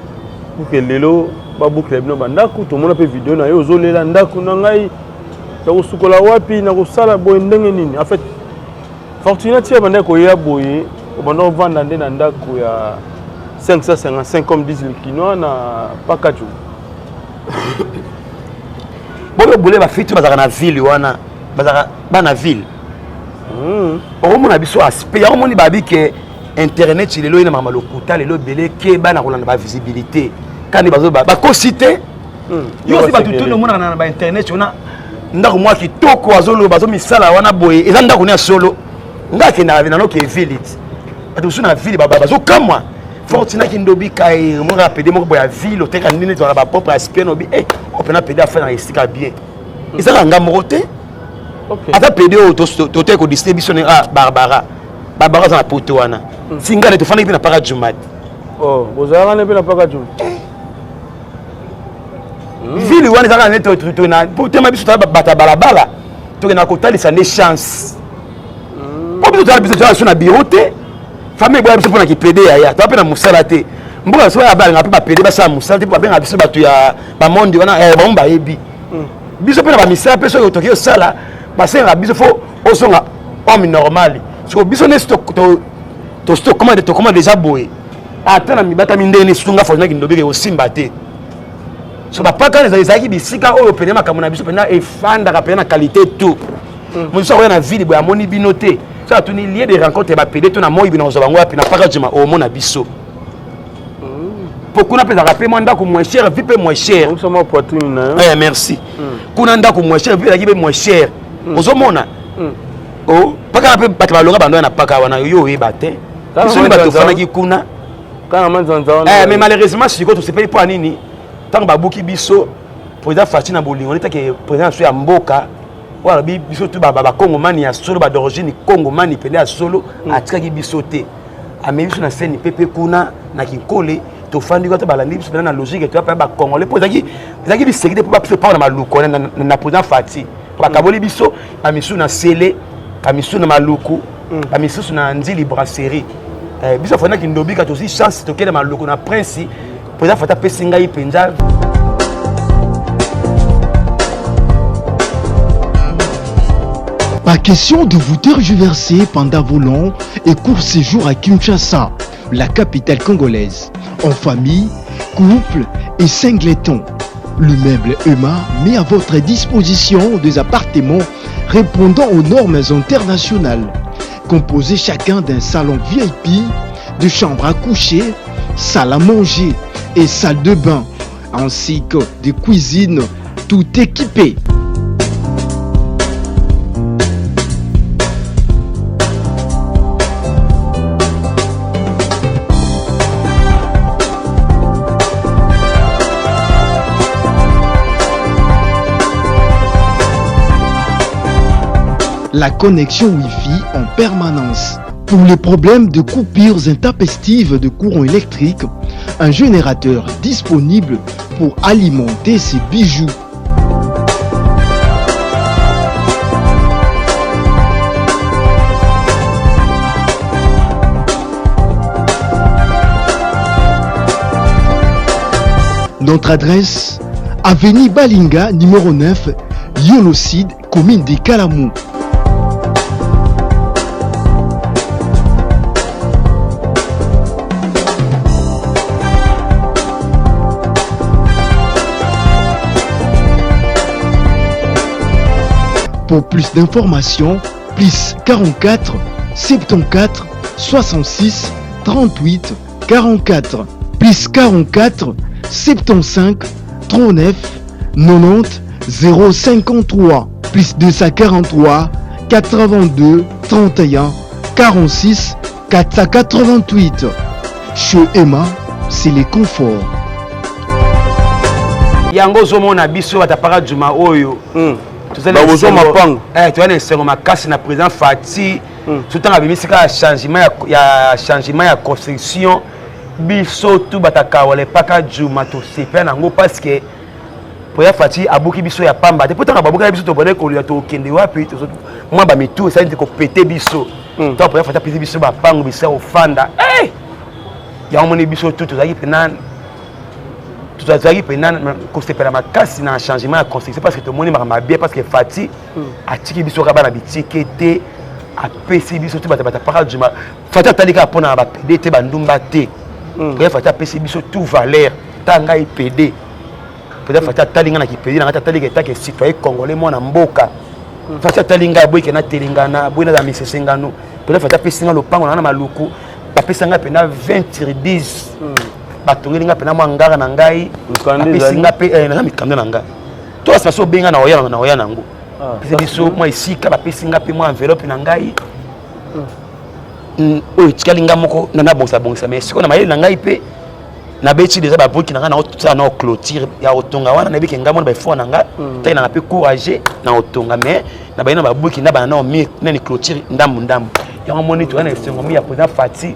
pour que lelo babukela bino bandako? Tomona mpe video na yo ozolela: ndako na ngai nakosukola wapi, nakosala boye ndenge nini? En fait Fortuna tia banda koya boye, obanda ovanda nde na ndako ya 555 comme disent les Kinois na Pakaju. Bobe bule bafiti bazalaka na ville wana. Bazalaka bana ville. Okomona biso aspect yango omoni babi ke internet lelo ye na makambo lokuta lelo ebele ke bana kolanda bavisibilité kani bazo bakosi te. Yo osi bato tuni omonaka na bainternet wana ndako mwa kitoko azoloba azomisala wana boye eza ndako ne ya solo. Nga akendaka nanoke ville ti bato mosusu na ville bazokamwa fortina kindobi kai omonaka pede moko boye ya ville oteka nini tozala bapropre aspect nobi e opena pede afai na esika bien ezaka nga moko te. Ata pede oyo toteki kodisine biso ne ah Barbara Barbara aza na poto wana si ngai tofandaki mpe na paka jumat. Bozalaka ne mpe na paka juma. Ville wana ezalaka nde tema biso toza bato ya balabala tokenda kotalisa nde chance po biso tozala biso tozala biso na bureau te, famille eboya biso mpona kipede yaya toza mpe na mosala te. Mboka biso baya balingaka mpe bapede basala mosala te mpo babengaka biso bato ya bamonde wana bango bayebi biso mpe na bamisala mpe soki toki osala basengaka biso fo ozonga homme normal. Soko biso nesi tokoma déjà boye ata na mibatami ndenge sunga fortunaki ndobike osimba te. So bapaka ezalaki bisika oyo pene makambo na biso mpena efandaka pene na qualité tout. Mosusu akoya na ville boye amoni bino te so atuni lieu de rencontre ya bapede to na moi bino kozwa bango wapi na paka juma omona biso po kuna mpe ezalaka mpe mwa ndako moins cher, vie mpe moins cher. Eh, merci. Kuna ndako moins cher, vie ezalaki mpe moins cher ozomona paka mpe bato balonga bando na paka wana yo oyeba te biso nde bato ofandaki kuna. Mais malheureusement sikoyo tosepeli mpo ya nini ntango babuki biso président Fatshi na bolingo netake président na biso ya mboka oyo alobi biso tu bakongomani ya solo ba d'origine kongomani pene ya solo atikaki biso te amemi biso na seni pepe kuna na kinkole tofandi kuna to balandi biso pena na logique toya pena bacongolais mpo ezalaki liseki te mpo babiso pao na maluku na président Fatshi bakaboli biso bamisusu na sele bamisusu na maluku bamisusu na nzili brasserie. Biso afandaki ndobika tozwi chance tokende maluku na prince président Fatshi apesi ngai mpenza. Pas question de vous tergiverser pendant vos longs et courts séjours à Kinshasa, la capitale congolaise, en famille, couple et singleton. L'immeuble Emma met à votre disposition des appartements répondant aux normes internationales, composés chacun d'un salon VIP, de chambres à coucher, salle à manger et salle de bain, ainsi que des cuisines tout équipées. La connexion Wi-Fi en permanence. Pour les problèmes de coupures intempestives de courant électrique, un générateur disponible pour alimenter ces bijoux. Notre adresse, avenue Balinga, numéro 9, Yolocide, commune de Kalamou. Pour plus d'informations, plus 44 74 66 38 44 plus 44 75 39 90 053 plus 243 82 31 46 488. Chez Emma, c'est le confort. Yango ozomona biso batapaka juma oyo Bakozwa mapango. Toza na esengo makasi na président Fatshi so ntango abimisi kaka changement ya changement ya construction biso tu batakawala epaka juma tosepela nango parce que président Fatshi abuki biso ya pamba te po ntango babukaki biso tobandaki kolia tokende wapi mwa bamitu esali nte kopete biso ntango président Fatshi apesi biso bapango bisa kofanda yango moni biso tu tozalaki mpena kosepela makasi na changement ya construction parce que tomoni makambo mabe parce que Fatshi atiki biso kaka bana bitike te apesi biso te bato batapaka juma Fatshi atali kaka mpona bapede te bandumba te. Président Fatshi apesi biso tout valeur ta ngai pede président Fatshi atali ngai na kipede na ngai atali etake citoyen congolais mwana mboka. Fatshi atali ngai, aboyi ke natelengana, aboyi nazala misesengano. Mpenza Fatshi apesi ngai lopango na ngai na Maluku, bapesa ngai mpenza 20 sur 10. Batongeli ngai mpenza mwa ngara na ngai, bapesi ngai mpe eh, naza mikanda na ngai to asima so obenga na oya na oya nango. Pesa biso mwa esika, bapesi ngai mpe mwa enveloppe na ngai oyo etikali ngai moko nabongisa bongisa. Mais sikoyo na mayele na ngai mpe nabeti deja babrique na ngai, naosala na clôture ya kotonga wana. Nayebi ke ngai mona baeffort na ngai tai nanga mpe courage na kotonga, mais na baye na babrique na bana nao mur nani clôture ndambu ndambu. Yango moni toza na esengo mi ya président Fatshi.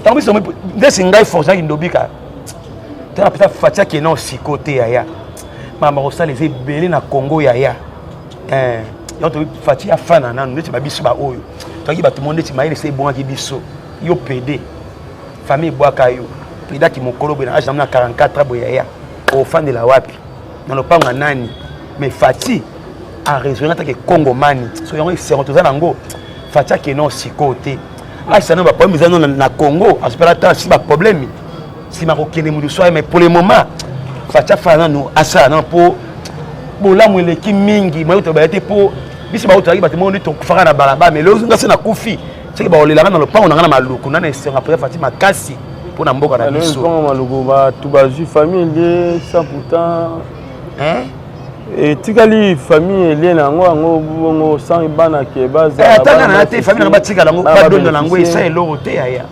Ntango biso ndesi ngai force Kindobika, tala mpenza Fatshi akende nao siko te yaya, makambo kosala eza ebele na Congo yaya. Yango tobi Fatshi afana nanu neti babiso baoyo toyaki bato mo neti mayele se ebongaki biso. Yo pede famille ebwaka yo, pedaki mokolo boye na age na 44 ans boye yaya, ofandela wapi na lopango ya nani? Mais Fatshi araisonne atake Kongomani. So yango esengo toza nango, Fatshi akende sikoyo te, asisa no baproblème eza no na Congo, asopela ta si baproblème nsima kokende moto so. Mais pour le moment Fatshi afala nanu, asala nano mpo bolamu eleki mingi. Moye tobaya te mpo biso baoyo tozalaki bato moko nde tokufaka na balabala, mais lelo nga se nakufi, soki baolelanga na lopango na nga na Maluku. Nana esengo mpenza Fatshi makasi mpo na mboka na biso. Lopango Maluku, bato bazwi famille elie sans pourtant etikali famille elie na yango, yango bongo sans bana ke bazatanga na te, famille nanga batikala yango, badonda yango, esa eloko te yaya.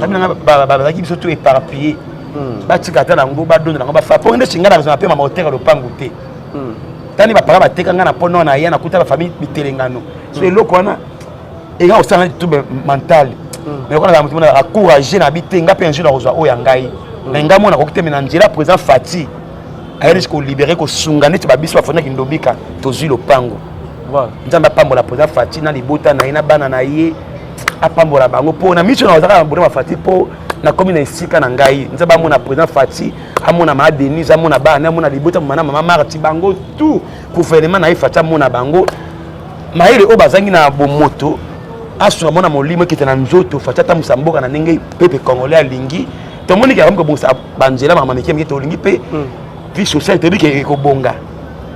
Famille nanga bazalaki biso to éparpillé, batika ata nango, badonda yango, bafa mpo nde singa nazala mpe mama oteka lopango te. Tani bapara bateka nga na mpo na ya nakuta bafamille bitelengano. So eloko wana eka kosala trouble mental, mais okonaka moto mona encouragé na bi te. Nga mpe un jour nakozwa oyo ya ngai na ngai mona nakoki te, me na nzela président Fatshi ayeli kolibérer, kosunga neti babiso bafandaki Ndobika, tozwi lopango. Nzambe apambola président Fatshi na libota na ye na bana na ye, apambola bango mpo na miso na bazalaka na bona Fatshi mpo nakomi na esika na ngai. Nzambe amona président Fatshi, amona maa Denise, amona bana, amona libota, mama na mama Marti, bango tout gouvernement na ye. Fatshi amona bango mayele oyo bazangi na bomoto, asunga mona molimo ekita na nzoto. Fatshi atambwisa mboka na ndenge peuple congolais alingi. Tomoni ke akomi kobongisa banzela, makambo mike mike. Tolingi mpe vie sociale, toyebi ke ekobonga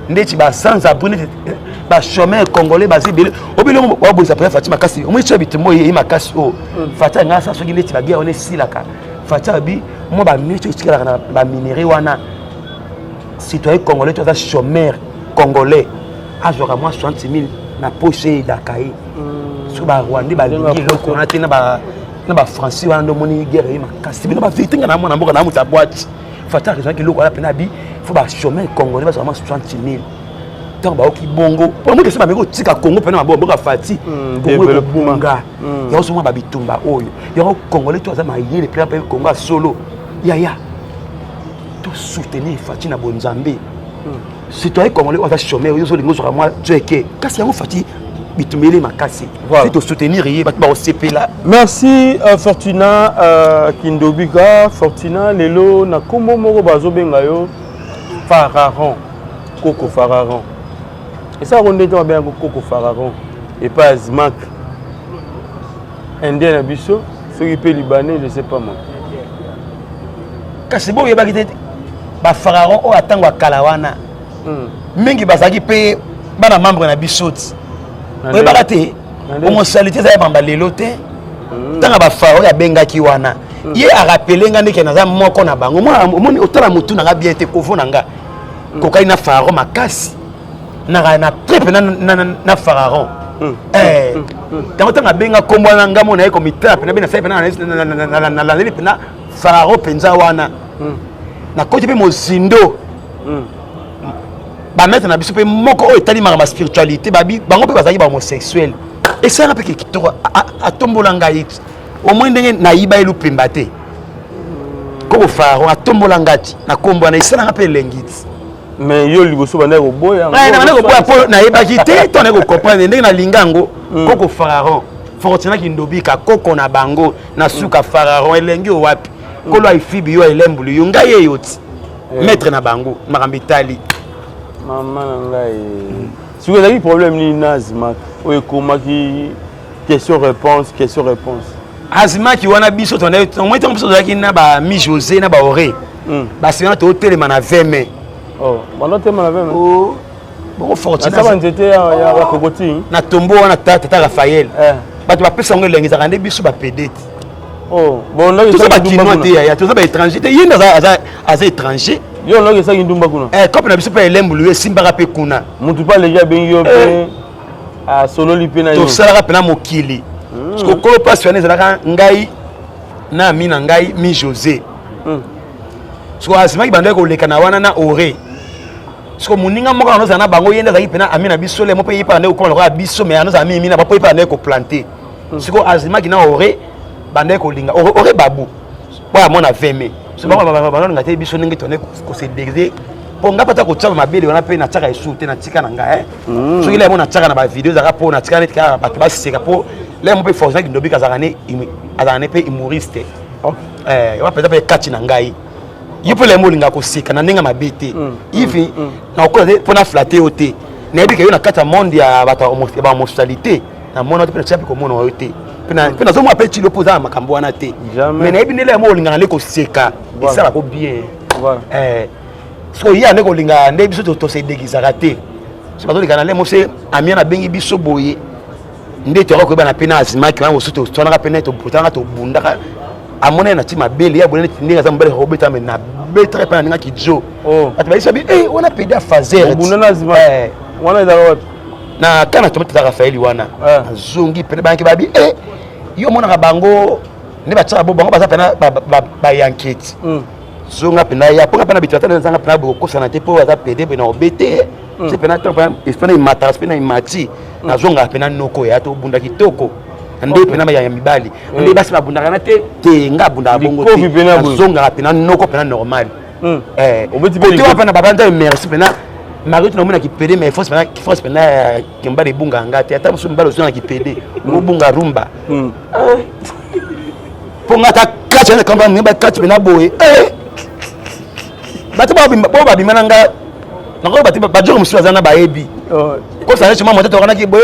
ndeti basans abri, neti bachômeur congolais baza ebele. Obele wabongisa président Fatshi makasi, omoni tia bitumba oyo ye makasi oyo Fatshi anga asa. Soki neti baguerre wana esilaka, Fatshi abi mwa bamiti oyo etikalaka na baminerai wana, citoyen congolais to aza chômeur congolais azwaka mwa 60 000 na poche, eyedaka ye. Soki barwandais balingi eloko wana te na bafrançais wana, nde omoni guerre ye makasi. Bino bavérité, nga na mwana mboka na moto abwati. Fatshi akezwaki eloko wana mpena, abi fo bachômeur congolais bazwaka mwa 60 000. Ntango baoki bongo mpo moki esi bameki kotika Congo mpena maboko mboka Fatshi, Congo ekobonga. Yango so mwa babitumba oyo, yango congolais to aza mayele mpena mpe Congo ya solo yaya, tosoutenir Fatshi na bonzambe. Citoyen congolais oyo aza chômeur, oyo ozolinga ozwaka mwa jeke, kasi yango Fatshi bitumba ele makasi, tosoutenir ye, bato bakosepela. Merci Fortuna Kindobika. Fortuna, lelo na nkombo moko bazobenga yo Pharaon, koko Pharaon, esalako nde te babengaka koko Pharaon epai ya Zimak indien na biso, soki mpe libanais, je sais pas moi. Kasi boyebaki te bapharaon oyo atango ya kala wana mingi bazalaki mpe bana membre na biso ti oyebaka te. Homosexualité eza ya bamba lelo te. Ntango bapharaon oyo abengaki wana, ye arappeler nga ndeke naza moko na bango. Omoni, otala motu na nga bien te, kovo na nga kokali na pharaon makasi na très mpe na pharaon. Ntango abenga nkombo wana, nga mona ye komitala mpena mpe nasali mpena nalandeli mpena pharaon mpenza wana, nakoti mpe mozindo. Bamaître na biso mpe moko oyo etali makambo ya spiritualité, bango mpe bazalaki bahomosexuel. Esalaka mpe kitoko, atombola ngai omoi ndenge nayiba ye lupemba te. Koko pharaon atombola ngai ti na nkombo wana, esalanga mpe elengi ti. Mais yo liboso bandaki koboya? Nabandaki koboya mpo nayebaki te to naye kocomprendre ndenge nalinga yango. Koko pharaon Fortuna Kindobika, koko na bango na suka pharaon, elengi oyo wapi? Nkolo aifibi yo, elembuli yo, ngai eyo ti maître na bango makambo etali. Mama na ngai, soki ezalaki problème nini na Azimak oyo ekomaki question réponse, question réponse? Azimaki wana, biso omoi ntango biso tozalaki na bami José na baore, basima totelema na 20 mai. Banda telema na 20 mai? Bongo Fortuna. Nasaba nzete ya kokoti. Na tombo wana tata Raphaël. Eh. Bato bapesa yango elengi ezalaka nde biso bapede te. Oh, bon là toza bakinois te yaya, toza baétranger te. Ye nde aza étranger. Yo ndaki esaki ndumba kuna. Eh, kope na biso mpe elembulu esimbaka mpe kuna. Motu mpe aleki abengi yo mpe eh. asololi mpe na yo. Tosalaka mpe na mokili. Parce que kolo mpasi wana ezalaka ngai na ami na ngai mi José. Siko azimaki bandaki koleka na wana na ore. Siko moninga moko anozala na bango, ye nde azalaki mpena ami na biso lemo mpe ye mpe andaki kokoma lokola biso, mais anozala mingi na bango mpo ye mpe andaki koplante. Siko azimaki na ore bandaki kolinga ore babu oyo amona veme. So bango banolinga te biso ndenge tone kose déguiser mpo nga mpe ata kotia mabele wana mpe natiaka esu te, natika na ngai. Soki lemo natiaka na bavideo ezalaka mpo natika neti kaka bato baseka, mpo lemo mpe Fortuna Kindobika azalaka ne mpe humoriste wana mpenza mpe kati na ngai. Yo mpe lemo olingaka koseka na ndenge mabe te, ivi nakokola te mpo na flatter yo te. Nayebi ke yo na kati ya monde ya bato ya bahomosexualité namona te, mpe natia mpe komona yo te, mpe nazomona mpe tilo mpo oza na makambo wana te. Mais nayebi ndele yango olingaka nde koseka, esalako bien. Soki ye nde kolinga nde biso tosedekisaka te, so bazoleka na lemo se amia nabengi biso boye nde toyaka koyebana mpe na azimaki wana mosusu toswanaka mpe nde tobotanaka tobundaka. Amonani na ti mabele ya boye neti ndenge aza mobali akobeta, me nabetaka mpe na ndenge akijo. Bato bayebisa bi wana pede afazer. Wana ezalaka wapi? Na kana tomate eza Rafaeli wana. Azongi pene banki babi yo omonaka bango nde batiaka bo bango baza pena bayanketi. Zonga pena ya mponga pena bitu ata nazanga pena bokosana te mpo aza pede mpe na obete se pena pena imataka pena imati nazongaka pena noko ya tobunda kitoko nde pena ya mibali nde basi babundaka na te te, nga abundaka bongo te, nazongaka pena noko pena normal. Kote wana pena babanda merci pena mari tuna omona kipede, mais force pena, force pena mobali ebungaka nga te. Ata mosusu mobali ozonga kipede obunga rumba mpo nga ata kati wana kamba ndenge bakati pena boye, bato bo babima na nga nakoyo bato bajoko mosusu baza na bayebi kosala neti mwa moto tokanaki boye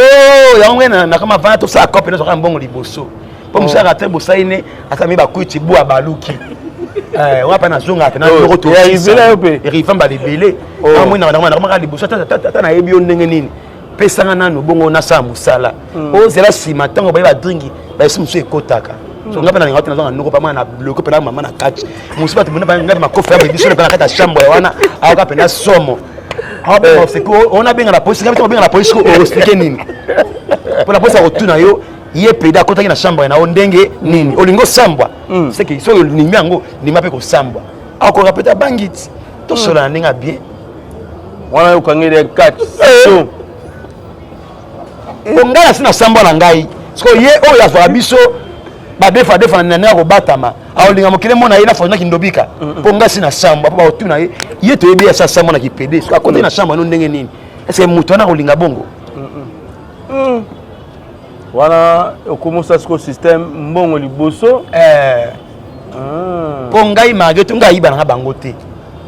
yango ngai nakama vana tosala kope nazwaka mbongo liboso mpo mosala te bosali ne ata mi bakwiti bwa baluki wana mpe nazongaka mpe naloko toeriva mbala ebele nakomaka liboso ata nayebi yo ndenge nini pesanga nanu bongo nasala mosala ozela nsima ntango baye badringi baesi mosusu ekotaka. So nga mpe nalinga te nazonga noko pama na bloke mpe na mama na kati mosusu bato ngai makofi ya biso mpe na kati ya chambre wana aoka mpe na somo ona benga na polisi. Ngai mpe obenga na polisi oexpliquer nini mpo na polisi akotuna yo ye pede akotaki na chambre na yo ndenge nini? Olingi osambwa seke soki olimi yango ndima mpe kosambwa akoka peut abangi ti tosola na ndenge ya bien. Wana okangeli ya kati. Po ngai nasi nasambwa na ngai. Sikoyo ye oyo azwaka biso badefa defa na ndenge ya kobatama aolinga mokili mona ye na Fortuna Kindobika mpo ngai si nasambwa mpo baotuna ye ye toyebi ye asi asambwa na kipede soki akotaki na chambre no ndenge nini? Est-ce moto wana akolinga bongo? Wana okomosa siko système mbongo liboso. Mpo ngai malgré tout ngai ayiba nanga bango te,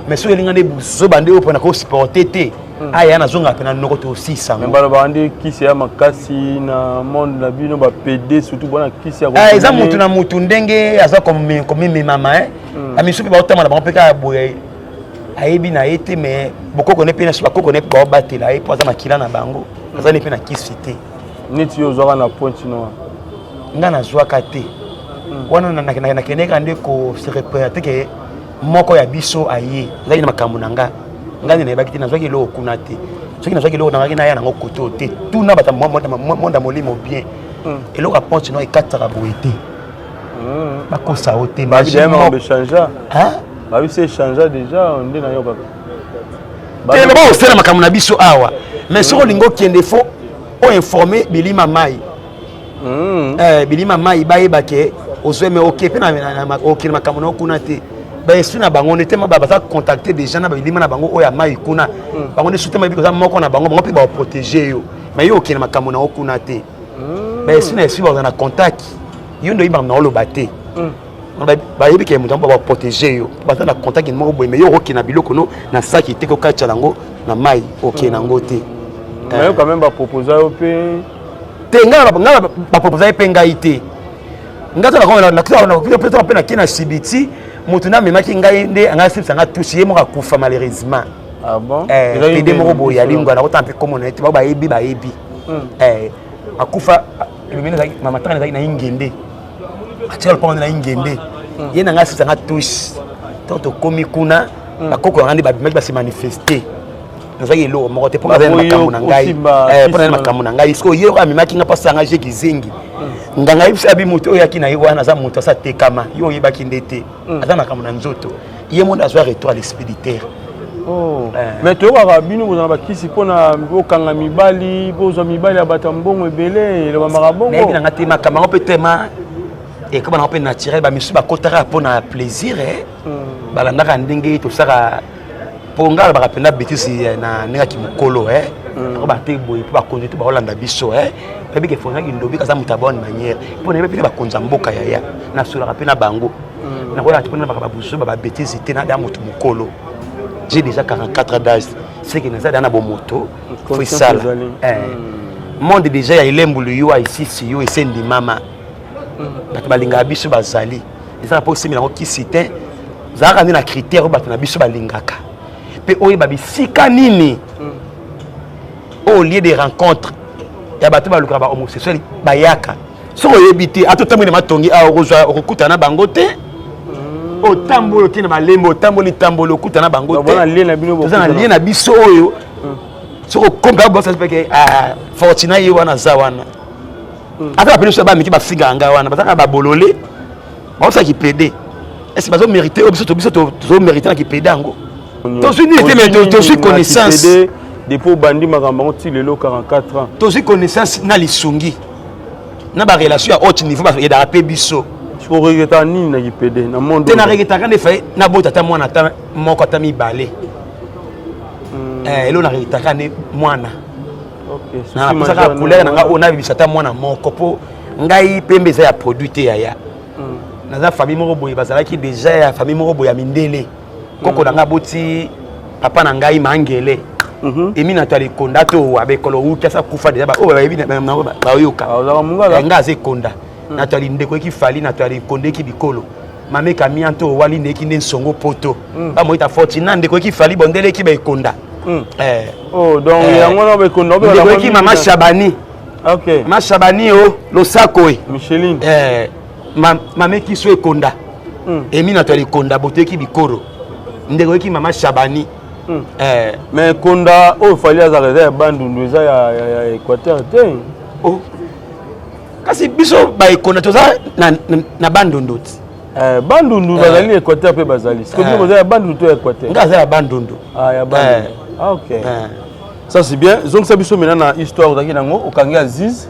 mais soki elinga nde buzoba nde oyo mpona kosupporter te, aya nazongaka mpe na noko tosisa. Mais balobaka nde kisi ya makasi na monde na bino bapede, surtout bona kisi ya eza mutu na mutu ndenge aza komimemama. Bamisu mpe baotambola bango mpe kaka boye, ayebi na ye te, mais bokoko ne mpe na bakoko ne mpe baobatela ye mpo aza makila na bango, aza ne mpe na kisi te. Neti yo ozwaka na Pointe Noire? Nga nazwaka te wana, nakendeka nde kose représenter ke moko ya biso aye ezalaki na makambo na nga. Ngai nde nayebaki te, nazwaki eloko kuna te. Soki nazwaki eloko nangaki naya nango kote te, tuna bato monde ya molimo bien. Eloko ya Pointe Noire ekataka boye te, bakosa yo te. Babisi échange déjà nde nayokaka. Te, me baosala makambo na biso awa, mais soki olingi okende, faut oinformer bilima mai, bilima mai bayeba ke ozwi, me oke mpe okende makambo na yo kuna te. Baesprit na bango nde tema baza contacté déjà na bilima na bango oyo ya mai kuna. Bango nde sutema yebi koza moko na bango, bango mpe baoprotéger yo, mais yo okende makambo na yo kuna te. Baesprit na esprit baza na contact, yo nde oyebaka na oloba te, bayebi ke moto yango baprotéger yo, baza na contact moko boye, mais yo okokende na biloko no na saki te, kokatya yango na mai, okende yango te. Mais yo quand même baproposa yo mpe? Te, ngai baproposa ye mpe ngai te. Ngai mpe nake na sibiti, moto namemaki ngai nde ngai asibisa ngai tusi ye moko akufa malheureusement. Ah bon? Eh, pede moko boye ya lingwa nakotanga mpe komona ye te, bao bayebi bayebi. Eh, akufa elobeli ezalaki mamatanga ezalaki na ingende, atika lopango nde na ingende. Ye na ngai asisanga touche ntango tokomi kuna, bakoko yanga nde babimaki base manifeste. Nazalaki eloko moko te mpo nazali na makambo na ngai, mpo nazali na makambo na ngai. Sikoyo ye oyo amemaki nga mpo asanga je kizengi, nganga ayebisi abi moto oyo oyaki na ye wana aza moto asa tekama, yo oyebaki nde te, aza makambo na nzoto. Ye mona azwa retour à l'expéditeur. Oh. Mais toyokaka bino bozala bakisi mpona bokanga mibali, bozwa mibali ya bato ya mbongo ebele, elobamaka bongo. Nayebi nanga te makambo yango mpe tema ekoma nango mpe naturel. Bamisusu bakotaka mpona plaisir, balandaka ndenge tosaka, mpo ngai alobaka mpenza betise na ndenge aki mokolo ako bate boye mpo bakonzi to baolanda biso bayebi ke fondaki ndobi aza moto ya bonne manière, mpo nayebi mpe bakonzi ya mboka yaya nasolaka mpe na bango. Nakoyaka te mpona baka babuzoba babetise te. Nada moto mokolo, j'ai déjà 44 ans d'âge, c'est que naza da na bomoto, fo esala monde déjà ya elembulu yo aisisi yo esendimama. Bato balingaka biso bazali, ezaka mpo osemela yango kisi te, zalaka nde na critère oyo bato na biso balingaka mpe oyeba bisika nini oyo lieu de rencontre ya bato balukaka bahomosexuel bayaka. Soki oyebi te, ata otamboli na matongi awa, okozwa okokutana na bango te. Otamboli oke na malembe, otamboli tamboli, okutana na bango te. Toza na lien na biso oyo soki okombe abosa peke Fortuna ye wana aza wana. Ata bapene biso bamiki bafingaka ngai wana, bazalaka babolole, baosalaki pede ese bazomérite oyo biso biso tozomérite na kipede yango. Tozwi nini te, mais tozwi connaissance. Depuis obandi makambo yango ti lelo, 44 ans. Tozwi connaissance na lisungi na barelation ya haute niveau, bayedaka mpe biso. Oregretaka nini na kipede na monde? Te, naregretaka nde faye nabota ata mwana ata moko ata mibale. Elo naregretaka nde mwana napesaka couleur na ngai oyo nabimisa ata mwana moko, mpo ngai pembe eza ya produit te yaya. Naza famille moko boye, bazalaki déjà ya famille moko boye ya mindele. Koko na ngai aboti papa na ngai mangele emi na to alikonda to abekolo wuti asa kufa deja, oyo bayebi bayoka ngai aza ekonda na to alindeko eki fali na to alikonda eki bikolo mameka mia to wali ndeki nde nsongo poto bamoyita Fortuna ndeko eki fali bondele eki baekonda. Donc yango wana baekonda. Ndeko eki mama Shabani. Mama Shabani o losako e Micheline. Mameki so ekonda emi na to alikonda boto eki bikoro ndeko eki mama Shabani. Mais konda oyo Fali azalaka eza ya Bandundu, eza ya Équateur te. Oh. Kasi biso baekonda toza na Bandundu ti. Bandundu bazali, Équateur mpe bazali. Sikoyo boza ya Bandundu to ya Équateur? Nga aza ya Bandundu. Ah, ya Bandundu. Ah, ok, ça c'est bien. Zongisa biso maintenant na histoire ozalaki nango, okangi Aziz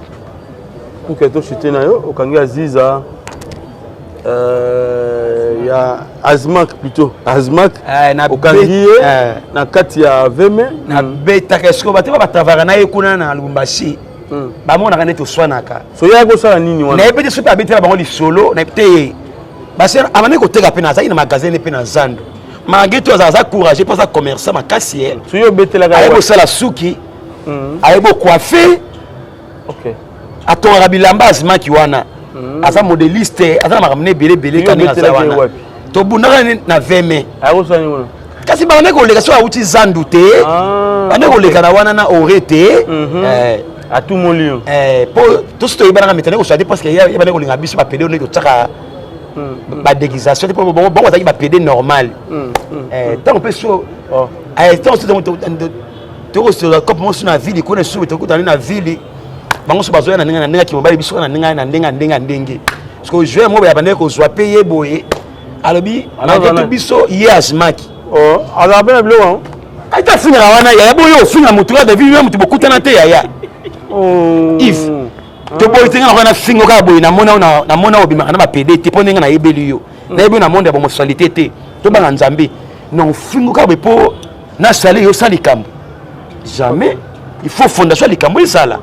pour que tochute na yo, okangi Aziz ya Azmak, plutôt Azmak, okangi ye na kati ya veme. Nabetaka sikoyo bato batravaka na ye kuna na Lubumbashi, bamonaka nde toswanaka. So yaki kosala nini wana? Nayebi te soki abetela bango lisolo te. Basi abandi koteka mpe nazalaki na magasin mpe na zando, malgré tout aza courageux mpo aza commerçant makasi ye. So yo obetelaka? Ayebi kosala suki, ayebi kocoiffe, atongaka bilamba. Azimaki wana aza modéliste, aza na makambo ne ebele ebele. Kani aza wana, tobundaka na veme. Kasi bande koleka soki awuti zandu te, bande koleka na wana na ore te. Atumoli yo? Po tosi toyebanaka mitane kosala te, parce que ye bande kolinga biso bapede oyo totiaka badéguisation te, po bango bazalaki bapede normal. Ntango mpe so ntango tokosola cope mosu na ville kuna, esuki tokutani na ville, bango so bazoya na ndenge na ndenge akimobali, biso na ndenge na ndenge ya ndenge ya ndenge. Parce que joueur moko ya bandeki kozwa mpe ye boye alobi malgré tout biso ye azimaki. Azala mpe na biloko yango. Ata afingaka wana yaya boyo, ofinga motu kaka David yo motu bokutana te yaya Yves, toboyi te. Nga nakoya nafinga kaka boye, namona obimaka na bapede te, mpo ndenge nayebeli yo, nayebi yo na monde ya homosexualité te. Tobanga Nzambe. Non, ofinga kaka boye mpo nasali yo osala likambo, jamais. Il faut fondation ya likambo ezala.